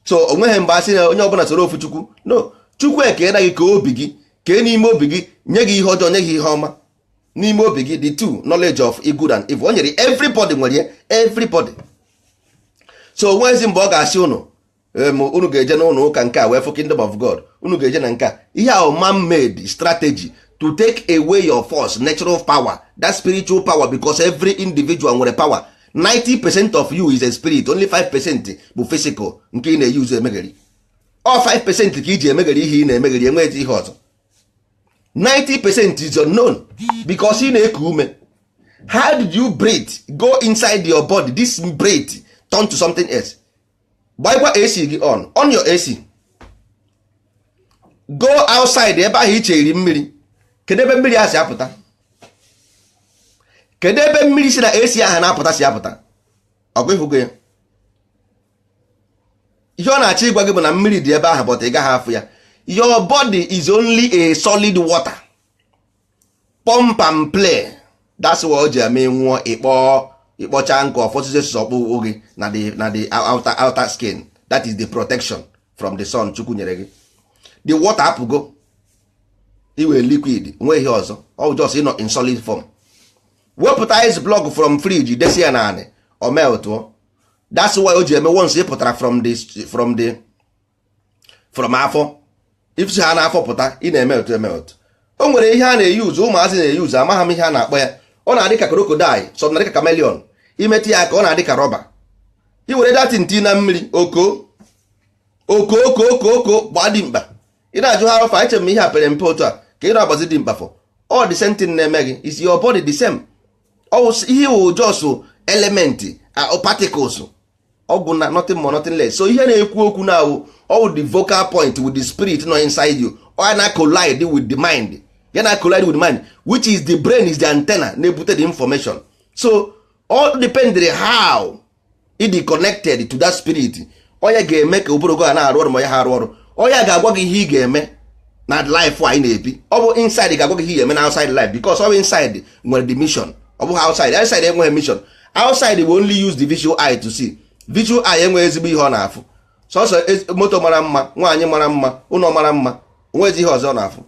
So o nweghị mgbe a sị na onye ọbụla soro ofu Chukwu. No, Chukwu ekeela gị ka obi gị kee n'ime obi gị, nye gị ihe ọjọọ, nye gị ihe ọma n'ime obi gị, the two knowledge of good and evil. O nyere everybody, nwere ya everybody. So onwezi mgbe ọ ga-asị unu unu ga-eje n'ụlọ ụka nke a wee fụ kingdom of God, unu ga-eje na nke a. Ihe ahụ man made strategy. To take away your force, natural power, that spiritual power, because every individual nwere power. 90% of you is a spirit, only 5% bụ physical nke ị na-eyuzu emegheri. Ọ 5% ka iji emegheri ihe ị na-emegheri, enweghị ihe ọzọ. 90% is unknown because ị na-eku ume. How did you breathe go inside your body? This breath turn to something else. Gbanyekwa AC gị on your AC, go outside ebe ahụ i eri mmiri. Kedu ebe mmiri a si apụta? Kedu ebe mmiri si na AC ahụ na-apụta si apụta? Ọgụ ịhụgo ya. Ihe ọ na-achọ ịgwa gị bụ na mmiri dị ebe ahụ, but ị gaghị afụ ya. Your body is only a solid water pump and play. That's why o ji eme nwụọ, ịkpọ ịkpọcha nkụ, ọfọsịsị sọkpụ gị na the outer skin. That is the protection from the sun Chukwu nyere gị. The water apụgo, iwe liquid, nwe ihe ọzọ. Ọ just ịnọ in solid form. Wepụta ice block from fridge, desi ya naanị, o meltụọ. That's why o ji eme once ị pụtara from afọ, if ha na-afọ pụta, ị na-emelt emelt. O nwere ihe a na-eyuzu, ụmụazị na-eyuzu, amaghị m ihe a na-akpọ ya. Ọ na-adị ka crocodile, sọ na-adị ka chameleon. Imetụ ya aka, ọ na-adị ka rọba. I were datin tii na mmiri, oko oko oko oko oko gbaa dimkpa. Ị na-ajụ ha afa eche m ihe a pere mpe otu a ka ị na-agbazi dimkpa for all the same thing na-eme gị is your body the same. Ihe wụ just element, particles, ọgwụ na nothing more, nothing less. So ihe na-ekwu okwu na awụ all the vocal point with the spirit nọ inside you. Ọ na collide with the mind ya, na collide with the mind, which is the brain, is the antenna na-ebute the information. So all depend how it is connected to that spirit. Onye ga-eme ka ụbụrụ gị na-arụ ọrụ ma ya ha arụ ọrụ, onye ga-agwa gị ihe ị ga-eme na life anyị na-ebi. Ọ bụ inside ga-agwa gị ihe ị ga-eme na outside life, because ọ bụ inside nwere the mission, ọ bụghị outside. Outside enweghị mission. Outside will only use the visual eye to see. Visual eye enweghị ezigbo ihe ọ na-afụ, sọsọ moto mara mma, nwaanyị mara mma, ụlọ mara mma, onwezi ihe ọzọ ọ na-afụ.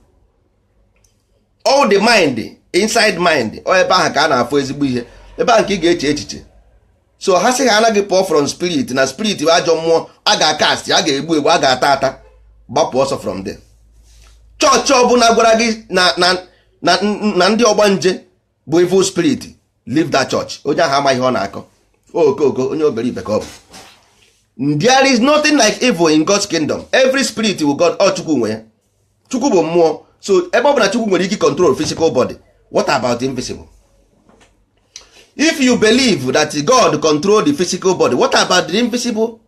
All the mind, inside mind, ọ ebe ahụ ka a na-afụ ezigbo ihe, ebe ahụ ka ị ga-eche echiche. So ha sị ha anaghị pụọ from spirit, na spirit bụ ajọ mmụọ a ga-akast, a ga-egbu egbu, a ga-ata ata. Gbapụ ọsọ from there. Chọọchị ọbụla gwara gị na ndị ọgbanje bụ evil spirit, leave that church. Onye ahụ amaghị ihe ọ na-akọ. Okoko onye obere ibe ka ọ bụ. There is nothing like evil in God's kingdom. Every spirit will God, ọ Chukwu nwe ya. Chukwu bụ mmụọ. So ebe ọ bụ na Chukwu nwere ike control physical body, what about invisible? If you believe that God control the physical body, what about the invisible?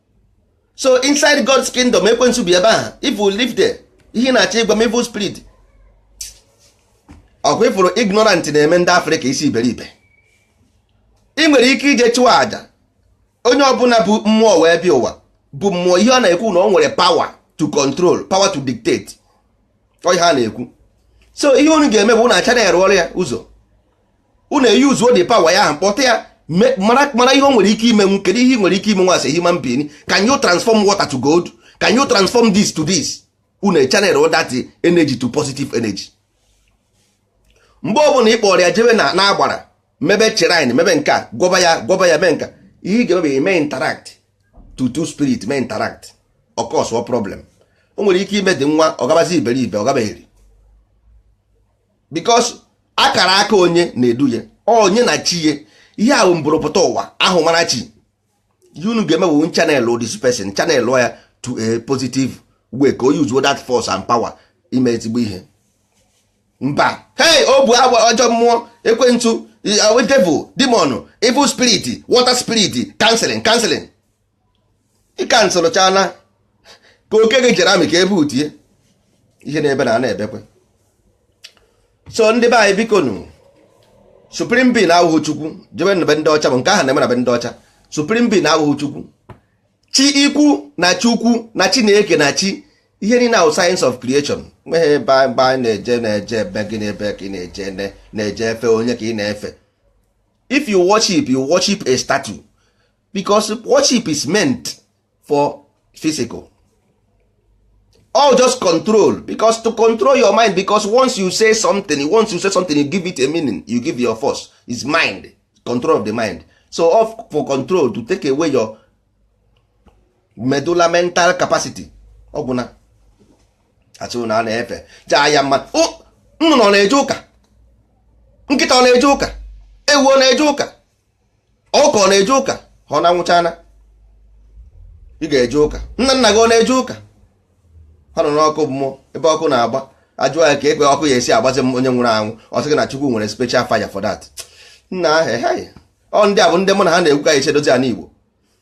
So inside God's kingdom, ekwensu bi ebe ahụ. If you live there, ihe na-achọ ịgwa m, evil spirit ọkwa ịfụrụ ignorant na-eme ndị Afrịka isi iberibe. Ị nwere ike ije chụọ àjà. Onye ọbụla bụ mmụọ wee bịa ụwa bụ mmụọ. Ihe ọ na-ekwu na ọ nwere power to control, power to dictate, ọ ihe a na-ekwu. So ihe unu ga-eme bụ na channel ọrụ ya ụzọ unu eyuzuo the power ya ahụ, kpọta ya, mara ihe o nwere ike imenwu. Kedu ihe ị nwere ike imenwu as a human being? Can you transform water to gold? Can you transform this to this? Unu channel that energy to positive energy. Mgbe ọbụla ị kpọrọ ya jebe na agbara mebe shrine, mebe nke a, gwọba ya, gwọba ya, mee nka, ihe ị ga-eme bụ ime interact to two spirit, mee interact, ọ problem. O nwere ike ime dị nwa ọgabazi iberibe, ọ gabegheri, because akara aka onye na-edu ya, onye na chi ya. Ihe a bụ mbụrụpụta ụwa ahụ mara chi. Ihe unu ga-eme bụ channel this person, channel ya to a positive way ka o use that force and power ime ezigbo ihe. Mba, hey, o bụ agba ọjọọ mmụọ, ekwensu, devil, demon, evil spirit, water spirit, canceling, canceling. Ị cancel chana ka oke gị jere amị ka ebe utie ihe na-ebe na na-ebekwe. So ndị be anyị, biko nụ, supreme being awụghị Chukwu. Jebe na be ndị ọcha bụ nke ahụ na-eme na be ndị ọcha. Supreme being awụghị Chukwu. Chi ikwu na Chukwu na Chineke na chi, ihe niile ahụ science of creation. Nweghị ebe a na-eje ebe gị na ebe ka ị na-eje na-eje efe onye ka ị na-efe. If you worship, you worship a statue, because worship is meant for physical, all just control, because to control your mind, because once you say something, you give it a meaning, you give your force is mind, control of the mind. So off for control to take away your medulla, mental capacity. Ọ bụ na achụ na a na-efe jaa ya mma. Nnụnụ ọ na-eje ụka? Nkịta ọ na-eje ụka? Ewu ọ na-eje ụka? Ọkụkọ ọ na-eje ụka? Ha ọ na-anwụchana? Ị ga-eje ụka. Nna nna gị ọ na-eje ụka? Ha nọ n'ọkụ mmụọ ebe ọkụ na-agba. Ajụọ ya ka ekwe ọkụ ya esi agbazi m onye nwụrụ anwụ, ọ sị gị na Chukwu nwere special fire for that. Nna ahụ, ọ ndị a bụ ndị mụ na ha na-ekwu ka esi edozi ala Igbo.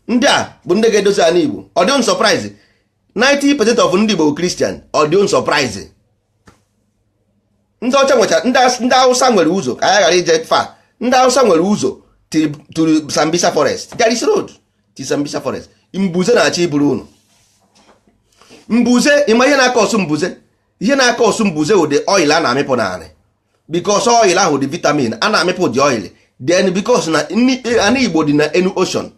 Ndị a bụ ndị ga-edozi ala Igbo. Ọ dị surprise, 90% of ndị Igbo bụ Christian. Ọ dị surprise, ndị ọcha nwecha, ndị Hausa nwere ụzọ ka anyị ghara ije fa. Ndị Hausa nwere ụzọ to Sambisa Forest. There is road to Sambisa Forest. Mbuze na-achọ iburu unu mbuze. Ịma ihe na-aka ọsụ mbuze? Ihe na-aka ọsụ mbuze wụ the oil a na-amịpụ n'anị, because oil ahụ dị vitamin a na-amịpụ the oil. Then because na ana Igbo dị na enu ocean,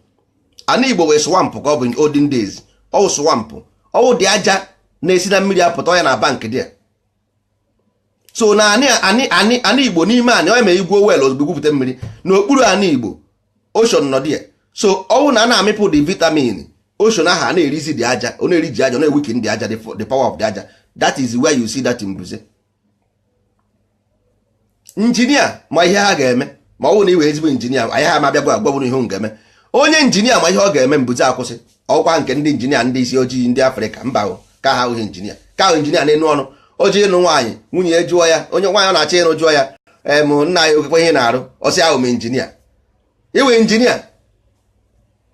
ana Igbo wee swamp ka ọ bụ in olden days. Ọwụ swamp, ọwụ dị aja na-esi na mmiri apụta ọya na bank dị. So na anị anị anị anị Igbo, n'ime anị ọ eme igwuo well ozugbo gwupụta mmiri n'okpuru anị Igbo, ocean nọ dị. So ọwụ na a na-amịpụ the vitamin, ocean ahụ a na-erizi dị aja, ọ na-eri ji aja, ọ na-eweaken dị aja, the power of the aja. That is where you see that mbuze. Injinia ma ihe ha ga-eme. Ma ọ bụrụ na ị wee ezigbo injinia, anyị ha ma abịagwa agwa bụrụ ihe m ga-eme. Onye injinia ma ihe ọ ga-eme, mbuze akwụsị. Ọkwa nke ndị injinia, ndị isi ojii, ndị Afrịka, mba, ka ha ahụghị injinia, ka ahụ injinia na-enu ọnụ o ji ịnụ nwaanyị. Nwunye ya jụọ ya, onye nwaanyị ọ na-achọ ịnụ jụọ ya, em, nna ya, okekwe ihe na-arụ? Ọsị ahụ m injinia. Iwe injinia,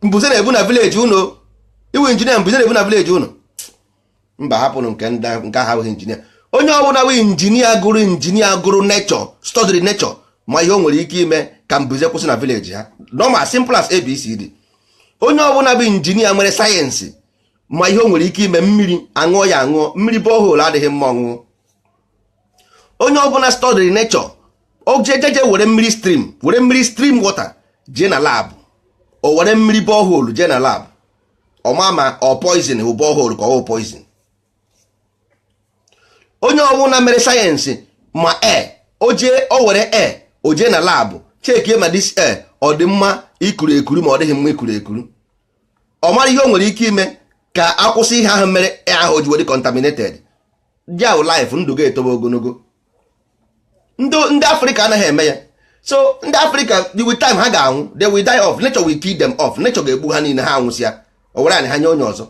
mbuze na-ebu na village unu. Iwe injinia, mbuze na-ebu na village unu. Mba, hapụnụ nke nke ahụ abụghị injinia. Onye ọbụla bụ injinia gụrụ injinia, gụrụ nature, study nature, ma ihe o nwere ike ime ka mbuze kwụsị na village ha. Normal, simple as ABCD. Onye ọbụla bụ injinia nwere sayensị ma ihe o nwere ike ime mmiri aṅụọ ya aṅụọ. Mmiri borehole adịghị mma ọṅụṅụ. Onye ọbụla study nature, o jejeje were mmiri stream, were mmiri stream water jee na lab, o were mmiri borehole jee na lab, ọma ma ọ poison bụ borehole ka ọ bụ poison. Onye ọbụla mere sayensị ma e o jee o were e o jee na lab chekie ma this air ọ dị mma ikuru ekuru, ma ọ dịghị mma ikuru ekuru. Ọ mara ihe o nwere ike ime ka akwụsị ihe ahụ mere air ahụ ji were contaminated. Ya life, ndụ ga-etobe ogologo. Ndị Afrịka anaghị eme ya. So ndị Afrịka, with time ha ga-anwụ. They will die off. Nature will kill them off. Nature ga-egbu ha niile. Ha anwụsịa, o were anyị ha nye onye ọzọ.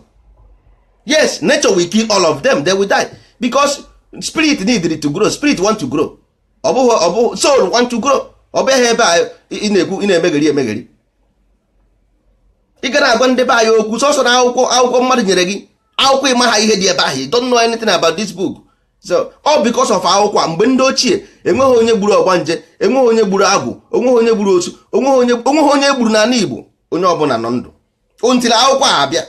Yes, nature will kill all of them. They will die because spirit need to grow. Spirit want to grow. Ọ bụghị ọ bụ soul want to grow. Ọ bụghị ebe a ị na-ekwu, ị na-emegheri emegheri. Ị gara agwa ndị be anyị okwu sọsọ na akwụkwọ, akwụkwọ mmadụ nyere gị, akwụkwọ ịma ha ihe dị ebe ahụ. You don't know anything about this book. So all because of akwụkwọ a, mgbe ndị ochie enweghị onye gburu ọgbanje, enweghị onye gburu agwụ, onweghị onye gburu osu, onweghị onye gburu n'ala Igbo. Onye ọbụla nọ ndụ until akwụkwọ a abịa.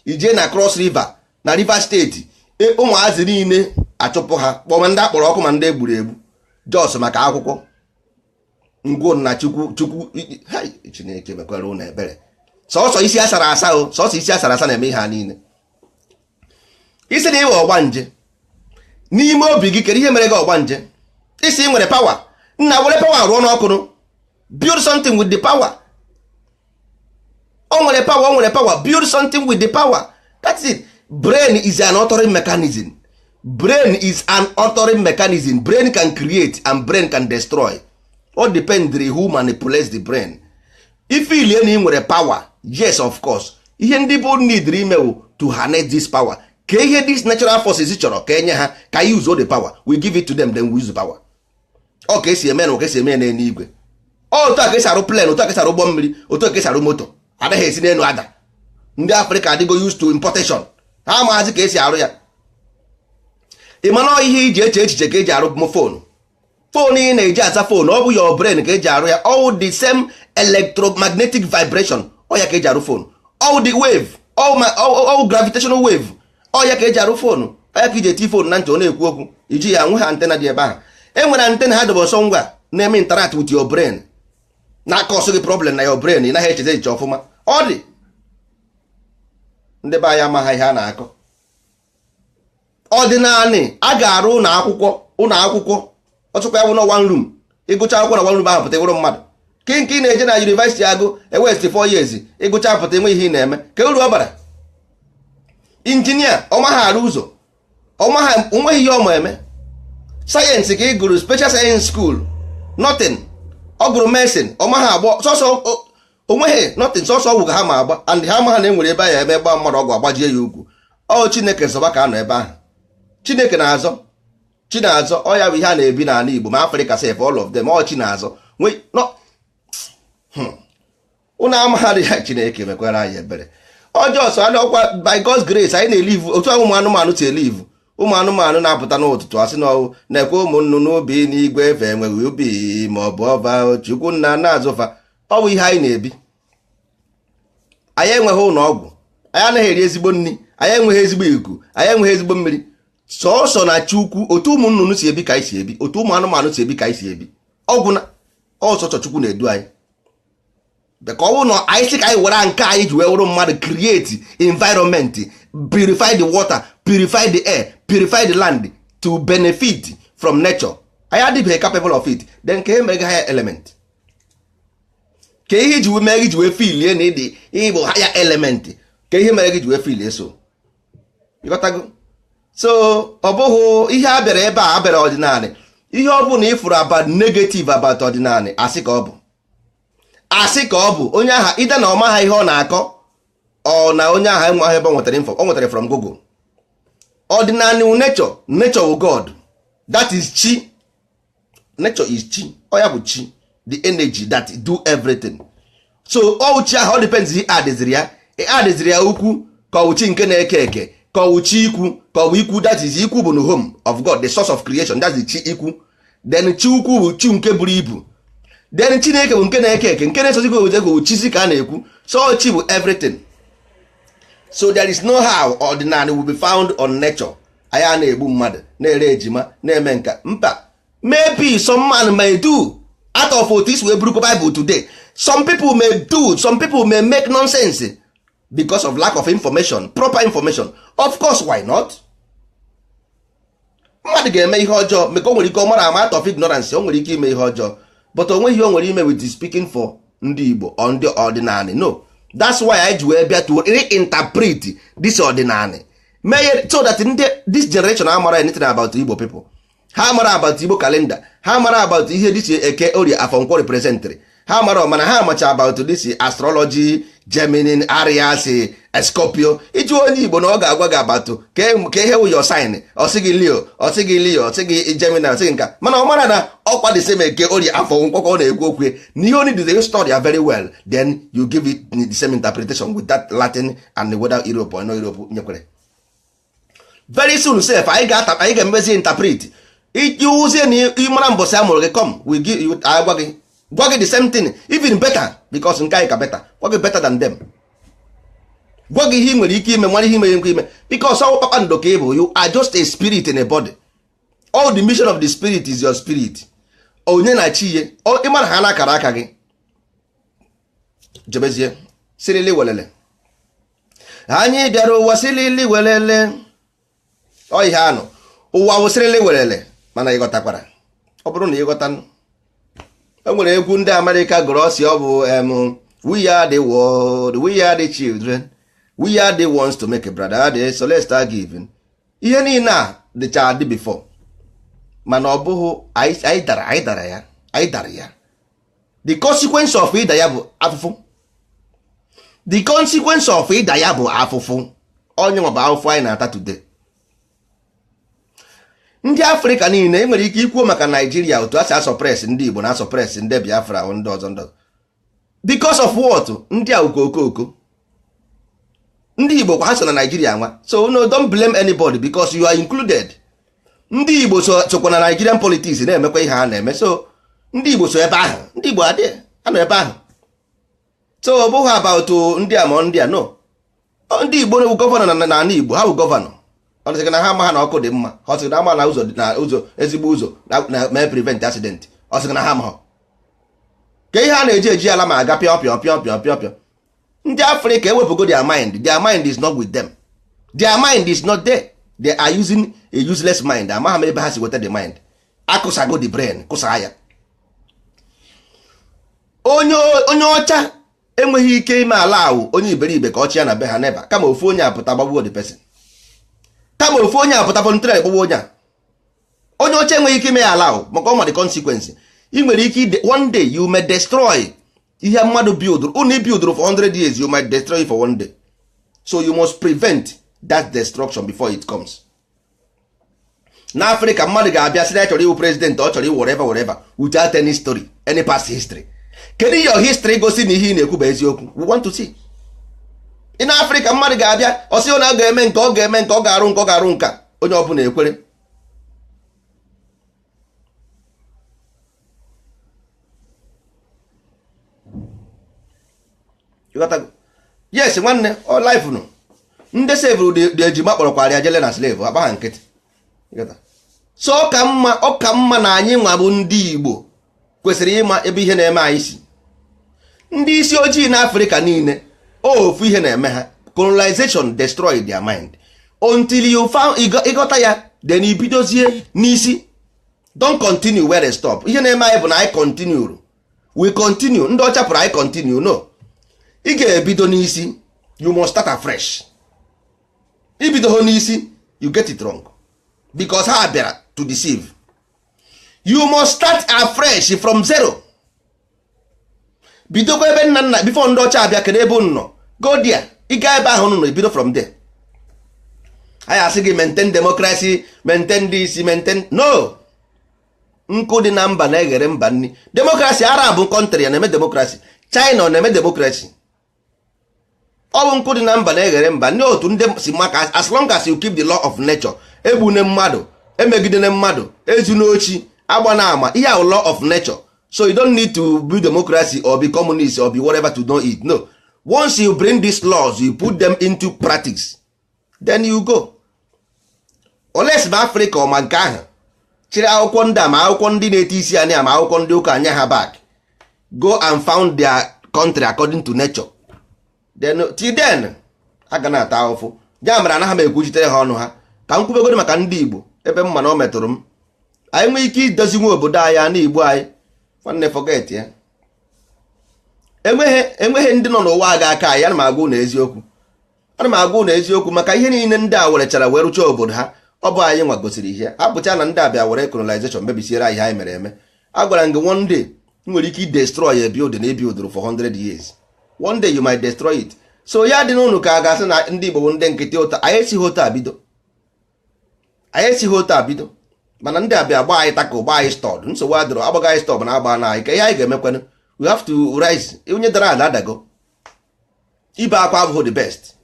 Ijee na Cross River, na Rivers Steeti, ụmụazị niile achụpụ ha, kpọma ndị akpọrọ ọkụ, ma ndị egburu egbu, just maka akwụkwọ ngwụ na Chukwu. Chukwu, Chineke mekwara ụnụ ebere. Sọsọ isi asara asa o, sọsọ isi asara asa na-eme ihe ha niile. Isi na iwe ọgbanje n'ime obi gị, kedu ihe mere gị ọgbanje? Isi ị nwere power, nna, were power rụọ n'ọkụrụ. Build something with the power. O nwere power, o nwere power. Build something with the power. That's it. Brain is an authoring mechanism. Brain is an authoring mechanism. Brain can create and brain can destroy. All depend who manipulates the brain. If ilie na ị nwere power, yes, of course, ihe ndị bụ need ime wụ to harness this power, ka ihe this natural forces chọrọ ka enye ha, ka use the power. We give it to them, then we use the power. Ọ ka esi eme na ka esi eme n'eluigwe. Otu a ka esi arụ plane, otu a ka esi arụ ụgbọ mmiri, otu a ka esi arụ moto. Anaghị esi n'elu ada. Ndị Afrịka adịgo used to importation. Ha amaghịzi ka esi arụ ya. Ị mana ihe iji eche echiche ka eji arụ phone. Phone ị na-eji aza phone, ọ bụ your brain ka eji arụ ya. All the same electromagnetic vibration, ọ ya ka eji arụ phone. All the wave, all gravitational wave, ọ ya ka eji arụ phone. Ọ ya ka iji eti phone na ntị, ọ na-ekwu okwu. Iji ya nwe ha antenna dị ebe ahụ. E nwere antenna ha dobe ọsọ ngwa na-eme interact with your brain, na-aka ọsọ gị problem na your brain. Ị naghị echeze echiche ọfụma. Ọ dị ndị be anyị amaghị ihe a na-akọ. Ọdịnanị a ga-arụ ụlọ akwụkwọ, ụlọ akwụkwọ ọtụkwa ya bụ na one room. Ịgụcha akwụkwọ na one room ahụ, pụta ịwụrụ mmadụ. Ke nke ị na-eje na university agụ, ewest 4 years, ịgụcha pụta enwe ihe ị na-eme. Ka uru ọ bara? Injinia ọma ha arụ ụzọ ọma ha, onweghị ihe ọma eme. Science ka ị gụrụ, special science school, nothing. Ọ gụrụ medicine, ọ maghị agba sọsọ, onweghị nothing, sọsọ ọgwụ ka ha ma agba, and ha ma ha na enwere ebe ahụ eme gba mmadụ ọgwụ, agbajie ya ukwu. Ọ Chineke zọba ka a nọ ebe ahụ. Chineke na-azọ, chi na-azọ. Ọ ya bụ ihe a na-ebi n'ala Igbo, ma Afrịka sef, all of them, ọ chi na-azọ. Ụnụ amaghadị ya. Chineke mekwara anyị ebere. Ọjọọ so ọkwa by God's grace anyị na-elive otu ahụ ụmụ anụmanụ si elive. Ụmụ anụmanụ na-apụta n'ụtụtụ, asị na ọwụ na-ekwe ụmụ nnụnụ ubi n'igwe efe, enweghị ubi ma ọ bụ ọba, Chukwu nna na-azụfa. Ọ bụ ihe anyị na-ebi. Anyị enweghị ụlọ ọgwụ, anyị anaghị eri ezigbo nri, anyị enweghị ezigbo ikuku, anyị enweghị ezigbo mmiri, sọọsọ na Chukwu. Otu ụmụ nnụnụ si ebi ka anyị si ebi, otu ụmụ anụmanụ si ebi ka anyị si ebi. Ọgwụ na ọsọsọ Chukwu na-edu anyị, ka ọ bụrụ na anyị sị ka anyị were nke anyị ji wee wụrụ mmadụ, create environment, purify the water, purify the air, purify the land to benefit from nature, anyị adịbeghị capable of it. Then ka e mere higher element, ka ihe iji wee mee gị ji wee feelie na ịdị ịbụ higher element, ka ihe mere gị ji wee feelie so, ịghọtago? So ọ bụghị ihe a bịara ebe a, a bịara ọdịnala. Ihe ọ bụla ịfụrụ about negative about ọdịnala, asị ka ọ bụ, asị ka ọ bụ. Onye aha ide na ọma ha ihe ọ na-akọ, ọ na onye aha enwe ebe ọ nwetara info, ọ nwetara from Google. Ọdịnala wụ nature, nature wụ God, that is chi. Nature is chi. Ọ ya bụ chi, the energy that do everything. So ọ chi ahụ, ọ depends ihe adịziri ya, adịziri ya ukwu, ka ọ wụ chi nke na-eke eke, ka ọ wụ chi ikwu, ka ọ bụ ikwu. That is ikwu bụ the home of God, the source of creation. That's the chi ikwu. Then chi ukwu bụ chi nke buru ibu. Then Chineke bụ nke na-eke eke, nke na-esozikwa oweze chizi ka a na-ekwu. So chi bụ everything. So there is no how ọdịnala will be found on nature. Anyị a na-egbu mmadụ, na-ere ejima, na-eme nka mba. Maybe some man may do out of otu isi wee burukwa Bible today. Some people may do, some people may make nonsense because of lack of information, proper information. Of course, why not? Mmadụ ga-eme ihe ọjọọ maka o nwere ike ọ mara ama, out of ignorance, o nwere ike ime ihe ọjọọ, but o nweghị ihe o nwere ime with speaking for ndị Igbo or ndị ọdịnala. No, that's why anyị ji wee bịa to reinterpret this ọdịnala, mee so that ndị this generation amara anything about Igbo people. Ha mara about Igbo calendar, ha mara about ihe this Eke, Orie, Afọ, Nkwọ representịrị, ha mara. Mana ha amacha about this astrology, Gemini, Aries, Scorpio. Ịjụ onye Igbo na ọ ga-agwa gị about ka ihe wụ your sign, ọ sị gị Leo, ọ sị gị Leo, ọ sị gị Gemini, ọ sị gị nka. Mana ọ mara na ọkwa the same Eke, Orie, Afọ, Nkwọ ka ọ na-ekwu okwu na ihe only you study very well, then you give it the same interpretation with that Latin and whether Europe or no Europe nyekwere. Very soon sef, anyị ga-ata, anyị ga-emezi interpret iji wụzie na ịmara mbọsị a mụrụ gị. Come, we give you, agwa gị, gwa gị the same thing, even better, because nke anyị ka better, gwa gị better than them, gwa gị ihe ị nwere ike ime, mara ihe ị nwere ike ime, because ọ kpakpando ka ị bụ. You are just a spirit in a body. All the mission of the spirit is your spirit, onye na chi ihe ịmara ha na-akara aka gị. Jebezie sirili welele, anyị bịara ụwa sirili welele. Ọ ihe anụ ụwa bụ sirili welele. Mana ịghọtakwara, ọ bụrụ na ịghọta, e nwere egwu ndị Amerịka gụrụ, ọsị ọ bụ em, "We are the world, we are the children, we are the ones to make a brother the celestial giving." Ihe niile a dịcha adị before, mana ọ bụghị anyị dara, anyị dara ya, anyị dara ya. The consequence of ịda ya bụ afụfụ. The consequence of ịda ya bụ afụfụ. Onye nwa bụ afụfụ anyị na-ata today. Ndị Afrịka niile, enwere ike ikwuo maka Naijiria, otu a si asuppress ndị Igbo na asuppress ndị Biafra, ndị ọzọ, ndị ọzọ, because of what? Ndị a okookoko ndị Igbo kwa ha so na Naijiria nwa. So no, don't blame anybody because you are included. Ndị Igbo sokwa na Nigerian politics na-emekwa ihe ha na-eme. So ndị Igbo so ebe ahụ, ndị Igbo adị anọ ebe ahụ. So ọ bụghị about ndị a ma ndị a, no. Ndị Igbo na-ewu governor na n'ala Igbo, ha bụ governor. Ọ sị na ha ama ha na ọkụ dị mma, ọ sị na ama na ụzọ dị, na ụzọ, ezigbo ụzọ na mee prevent accident. Ọ sị na ha ama ha ka ihe a na-eji eji ala ma aga pịọ pịọ pịọ pịọ pịọ pịọ. Ndị Afrịka ewepụgo their mind. Their mind is not with them. Their mind is not there. They are using a useless mind. Amaghị m ebe ha si weta the mind. Akụsago the brain, kụsaa ya. Onye ọcha enweghị ike ime ala ahụ onye iberibe ka ọ chịa na be ha neba. Kama ofu onye apụta gbagbuo the person, kama ofu onye apụta voluntarily gbagbuo onye a. Onye ọcha enweghị ike ime ya ala maka ọ ma the consequence. Ị nwere ike one day you may destroy ihe mmadụ build unu build for 100 years, you might destroy it for one day. So you must prevent that destruction before it comes. Na Africa mmadụ ga-abịa sị na ya chọrọ iwu president, ọ chọrọ iwu whatever whatever without any story, any past history. Kedu your history gosi na ihe ị na-ekwu bụ eziokwu? We want to see. In Africa mmadụ ga-abịa ọ sị na ọ ga-eme nke ọ ga-eme nke ọ ga-arụ nke ọ ga-arụ nka, onye ọbụla ekwere. Yes nwanne, ọ life nụ ndị sevụrụ dị ejima kpọrọkwara ya jele na slave akpa ha nkịtị. So ọ ka mma na anyị nwa bụ ndị Igbo kwesịrị ịma ebe ihe na-eme anyị si. Ndị isi ojii na Afrịka niile ofu ihe na-eme ha, colonization destroy their mind until you found ịghọta ya, then ibidozie n'isi. Don't continue where they stop. Ihe na-eme anyị bụ na anyị continue, we continue. Ndị ọcha pụrụ anyị continue, no, ị ga-ebido n'isi. You must start afresh. Ibido ho n'isi, you get it wrong because ha bịara to deceive. You must start afresh from zero. Bidokwa ebe nna nna before ndị ọcha abịa, kedu ebe unu nọ? Go there. Ị gaa ebe ahụ nọ, ebido from there. Anyị asị gị maintain democracy, maintain this, maintain no. Nkụ dị na mba na-eghere mba nri. Democracy Arab country na-eme democracy, China na-eme democracy. Ọ bụ nkụ dị na mba na-eghere mba ndị otu ndị si maka as long as you keep the law of nature, egbune mmadụ, emegidene mmadụ, ezu n'ochi, agba na ama, ihe ahụ law of nature. So you don't need to be democracy or be communist or be whatever to know it. No, once you bring these laws, you put them into practice, then you go. Unless ma Africa ọ ma nke ahụ chịrị akwụkwọ ndị a, ma akwụkwọ ndị na-ete isi anya, ma akwụkwọ ndị ụka anya ha back, go and found their country according to nature, then till then a ga na-ata ahụfụ. Ya mere anaghị m ekwuchitere ha ọnụ ha. Ka m kwubegoro maka ndị Igbo ebe m ma na o metụrụ m. Anyị nwee ike idozi nwe obodo anyị na Igbo anyị, nwanne, forget ya. Enweghị ndị nọ n'ụwa aga aka anyị. Ana m agwa unu eziokwu, ana m agwa unu eziokwu maka ihe niile ndị a werechara wee rụchaa obodo ha. Ọ bụ anyị nwa gosiri ihe apụcha na ndị a bịa were colonization mebisiere anyị ihe anyị mere eme. A gwara m gị, one day ị nwere ike destroy a building e build for 100 years. One day you might destroy it. So ya dị n'ụnụ ka a ga-asị na ndị Igbo bụ ndị nkịtị ụta. Anyị esighị otu a bido, anyị esighị otu a bido, mana ndị a bịa gba anyị tackle, gba anyị stọd. Nsogbu adịrọ, agbaga anyị stọd na agba na anyị ka ihe anyị ga-emekwanụ. We have to rise. Onye dara ada adago, ibe akwa abụghị the best.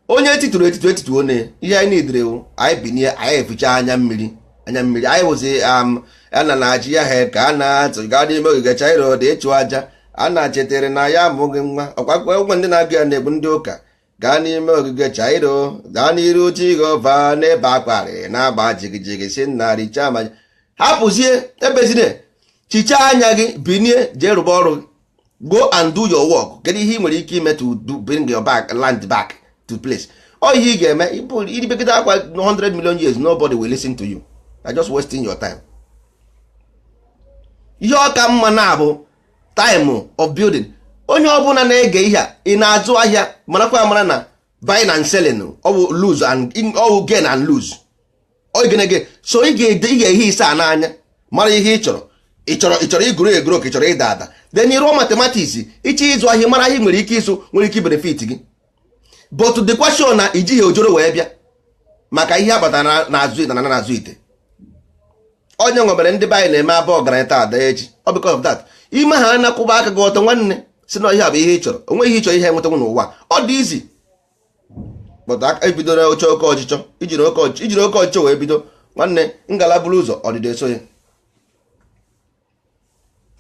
Onye etitụrụ etitu etitu, one ihe anyị nidere anyị binie, anyị eficha anya mmiri, anya mmiri anyị wụzi am ana na-achị ya ha ka a na-atụ gaa n'ime ogige Chairo dị ịchụ aja a na-chetara na ya amụghị nwa. Ọkwa ụgwọ ndị na-agụ ya na-egbu ndị ụka gaa n'ime ogige Chairo, gaa n'iru Jehova n'ebe akwarị na-agba jigijigi si nna richaa ma hapụzie ebezine. Chichaa anya gị, binie, jee rụba ọrụ gị. Go and do your work. Kedu ihe ị nwere ike ime to do, bring your back land back to place? Ọ ihe ị ga-eme iribegide akwa 100 million years, nobody will listen to you. You're just wasting your time. Ihe ọka mma na-abụ time of building. Onye ọbụla na-ege ihe a, ị na-azụ ahịa, marakwa amara na buying and selling, ọ bụ lose and ọ bụ gain and lose. Ọ gịnị? So ị ga-ehe ise a n'anya, mara ihe ị chọrọ. Ị chọrọ igoro egoro ka ị chọrọ ịda ada, then ị rụọ mathematics. Ịchọ ịzụ ahịa, mara ihe nwere ike ịzụ, nwere ike benefit gị, but the question na ijighị ojoro wee bịa maka ihe abatara n'azụ na n'azụ ite. Onye nwebere ndị be anyị na-eme abụ ọgaranya taa ada echi, ọ because of that. Ime ha anakwụba aka gị ọtọ, nwanne, si na ihe a bụ ihe ị chọrọ. Onwe ihe ị chọrọ, ihe enwetanwu n'ụwa, ọ dị easy, but ebido na oche oke ọchịchọ, ijiri oke ọchịchọ, ijiri oke ọchịchọ wee bido, nwanne, ngalaba ụzọ ọdịda eso ya.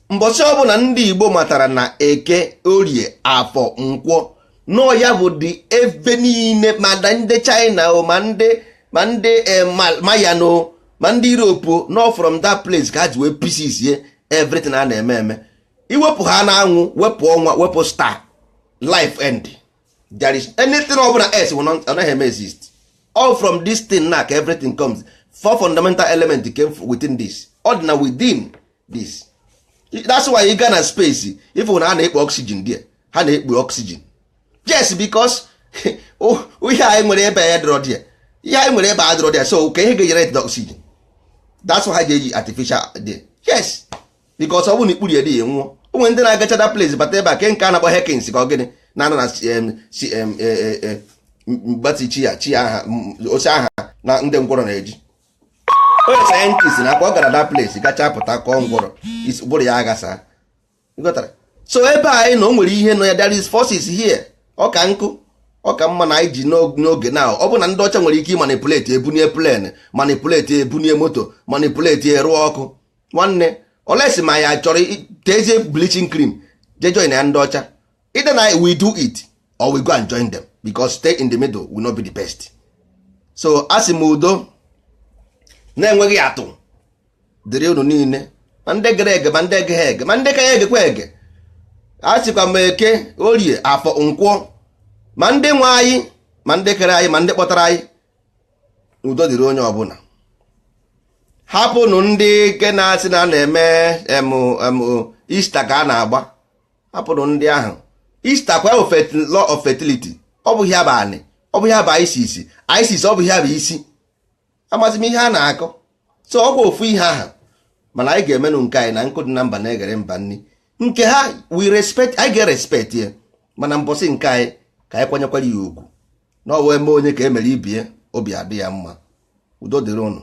Mbọchị ọbụla ndị Igbo matara na Eke, Orie, Afọ, Nkwọ nọọ ya bụ dị ebe niile, ma na ndị China o, ma ndị Mayan o, ma ndị Europe o, nọ from that place ka ha ji wee pieces ye everything a na-eme eme. Iwepụ ha n'anwụ, wepụ ọnwa, wepụ star, life end. There is anything ọbụla else will not, anaghị eme exist. All from this thing na ka everything comes. Four fundamental element came within this, ọ dị na within this. That's why ị gaa na space, if na a na-ekpo oxygen there, ha na-ekpo oxygen, yes, because ihe anyị nwere ebe ya dịrọ there, ihe anyị nwere ebe a dịrọ there. So ka ihe ga-generate the oxygen? That's why ha ji eji artificial dị. Yes, because ọ bụrụ na ikpuru ya dị ya nwụọ. Onwe ndị na-agacha that place bata ebe a ke nke a na-akpọ Hekins ka ọ gịnị na-anọ na mgbati chi ya chi aha ose aha na ndị ngwọrọ na-eji. Onye scientist na-akpọ ọ gara that place gacha pụta kọọ ngwọrọ bụrụ ya aghasa. Ịghọtara? So ebe anyị na o nwere ihe nọ ya, there is forces here. Ọ ka nkụ, ọ ka mma na anyị ji n'oge na ọ bụ na ndị ọcha nwere ike ịmanipulate ebunie plane, manipulate ebunie moto, manipulate rụọ ọkụ. Nwanne, olesi ma ya chọrọ tezie bleaching cream, je join ya ndị ọcha. Either na we do it or we go and join them, because stay in the middle will not be the best. So a sị m udo na-enweghị atụ dịrị unu niile, ma ndị gere ege, ma ndị egeghị ege, ma ndị ka ya egekwa ege. A sịkwa m Eke, Orie, Afọ, Nkwọ, ma ndị nwe anyị, ma ndị kere anyị, ma ndị kpọtara anyị, udo dịrị onye ọbụla. Hapụnụ ndị nke na-asị na a na-eme em em Easter ka a na-agba. Hapụnụ ndị ahụ. Easter kwa bụ law of fertility. Ọ bụ ya bụ anị, ọ bụ ya bụ ISIS. ISIS, ọ bụ ya bụ isi. Amazi m ihe a na-akọ. So ọ bụ ofu ihe ahụ, mana anyị ga-emenụ nke anyị na nkụ dị na mba na-egere mba nni nke ha. We respect, anyị ga-respect ya, mana mbọsị nke anyị ka anyị kwanyekwara ya ugwu na ọ wee mee onye ka e mere ibie obi adị ya mma. Udo dịrị ụnụ.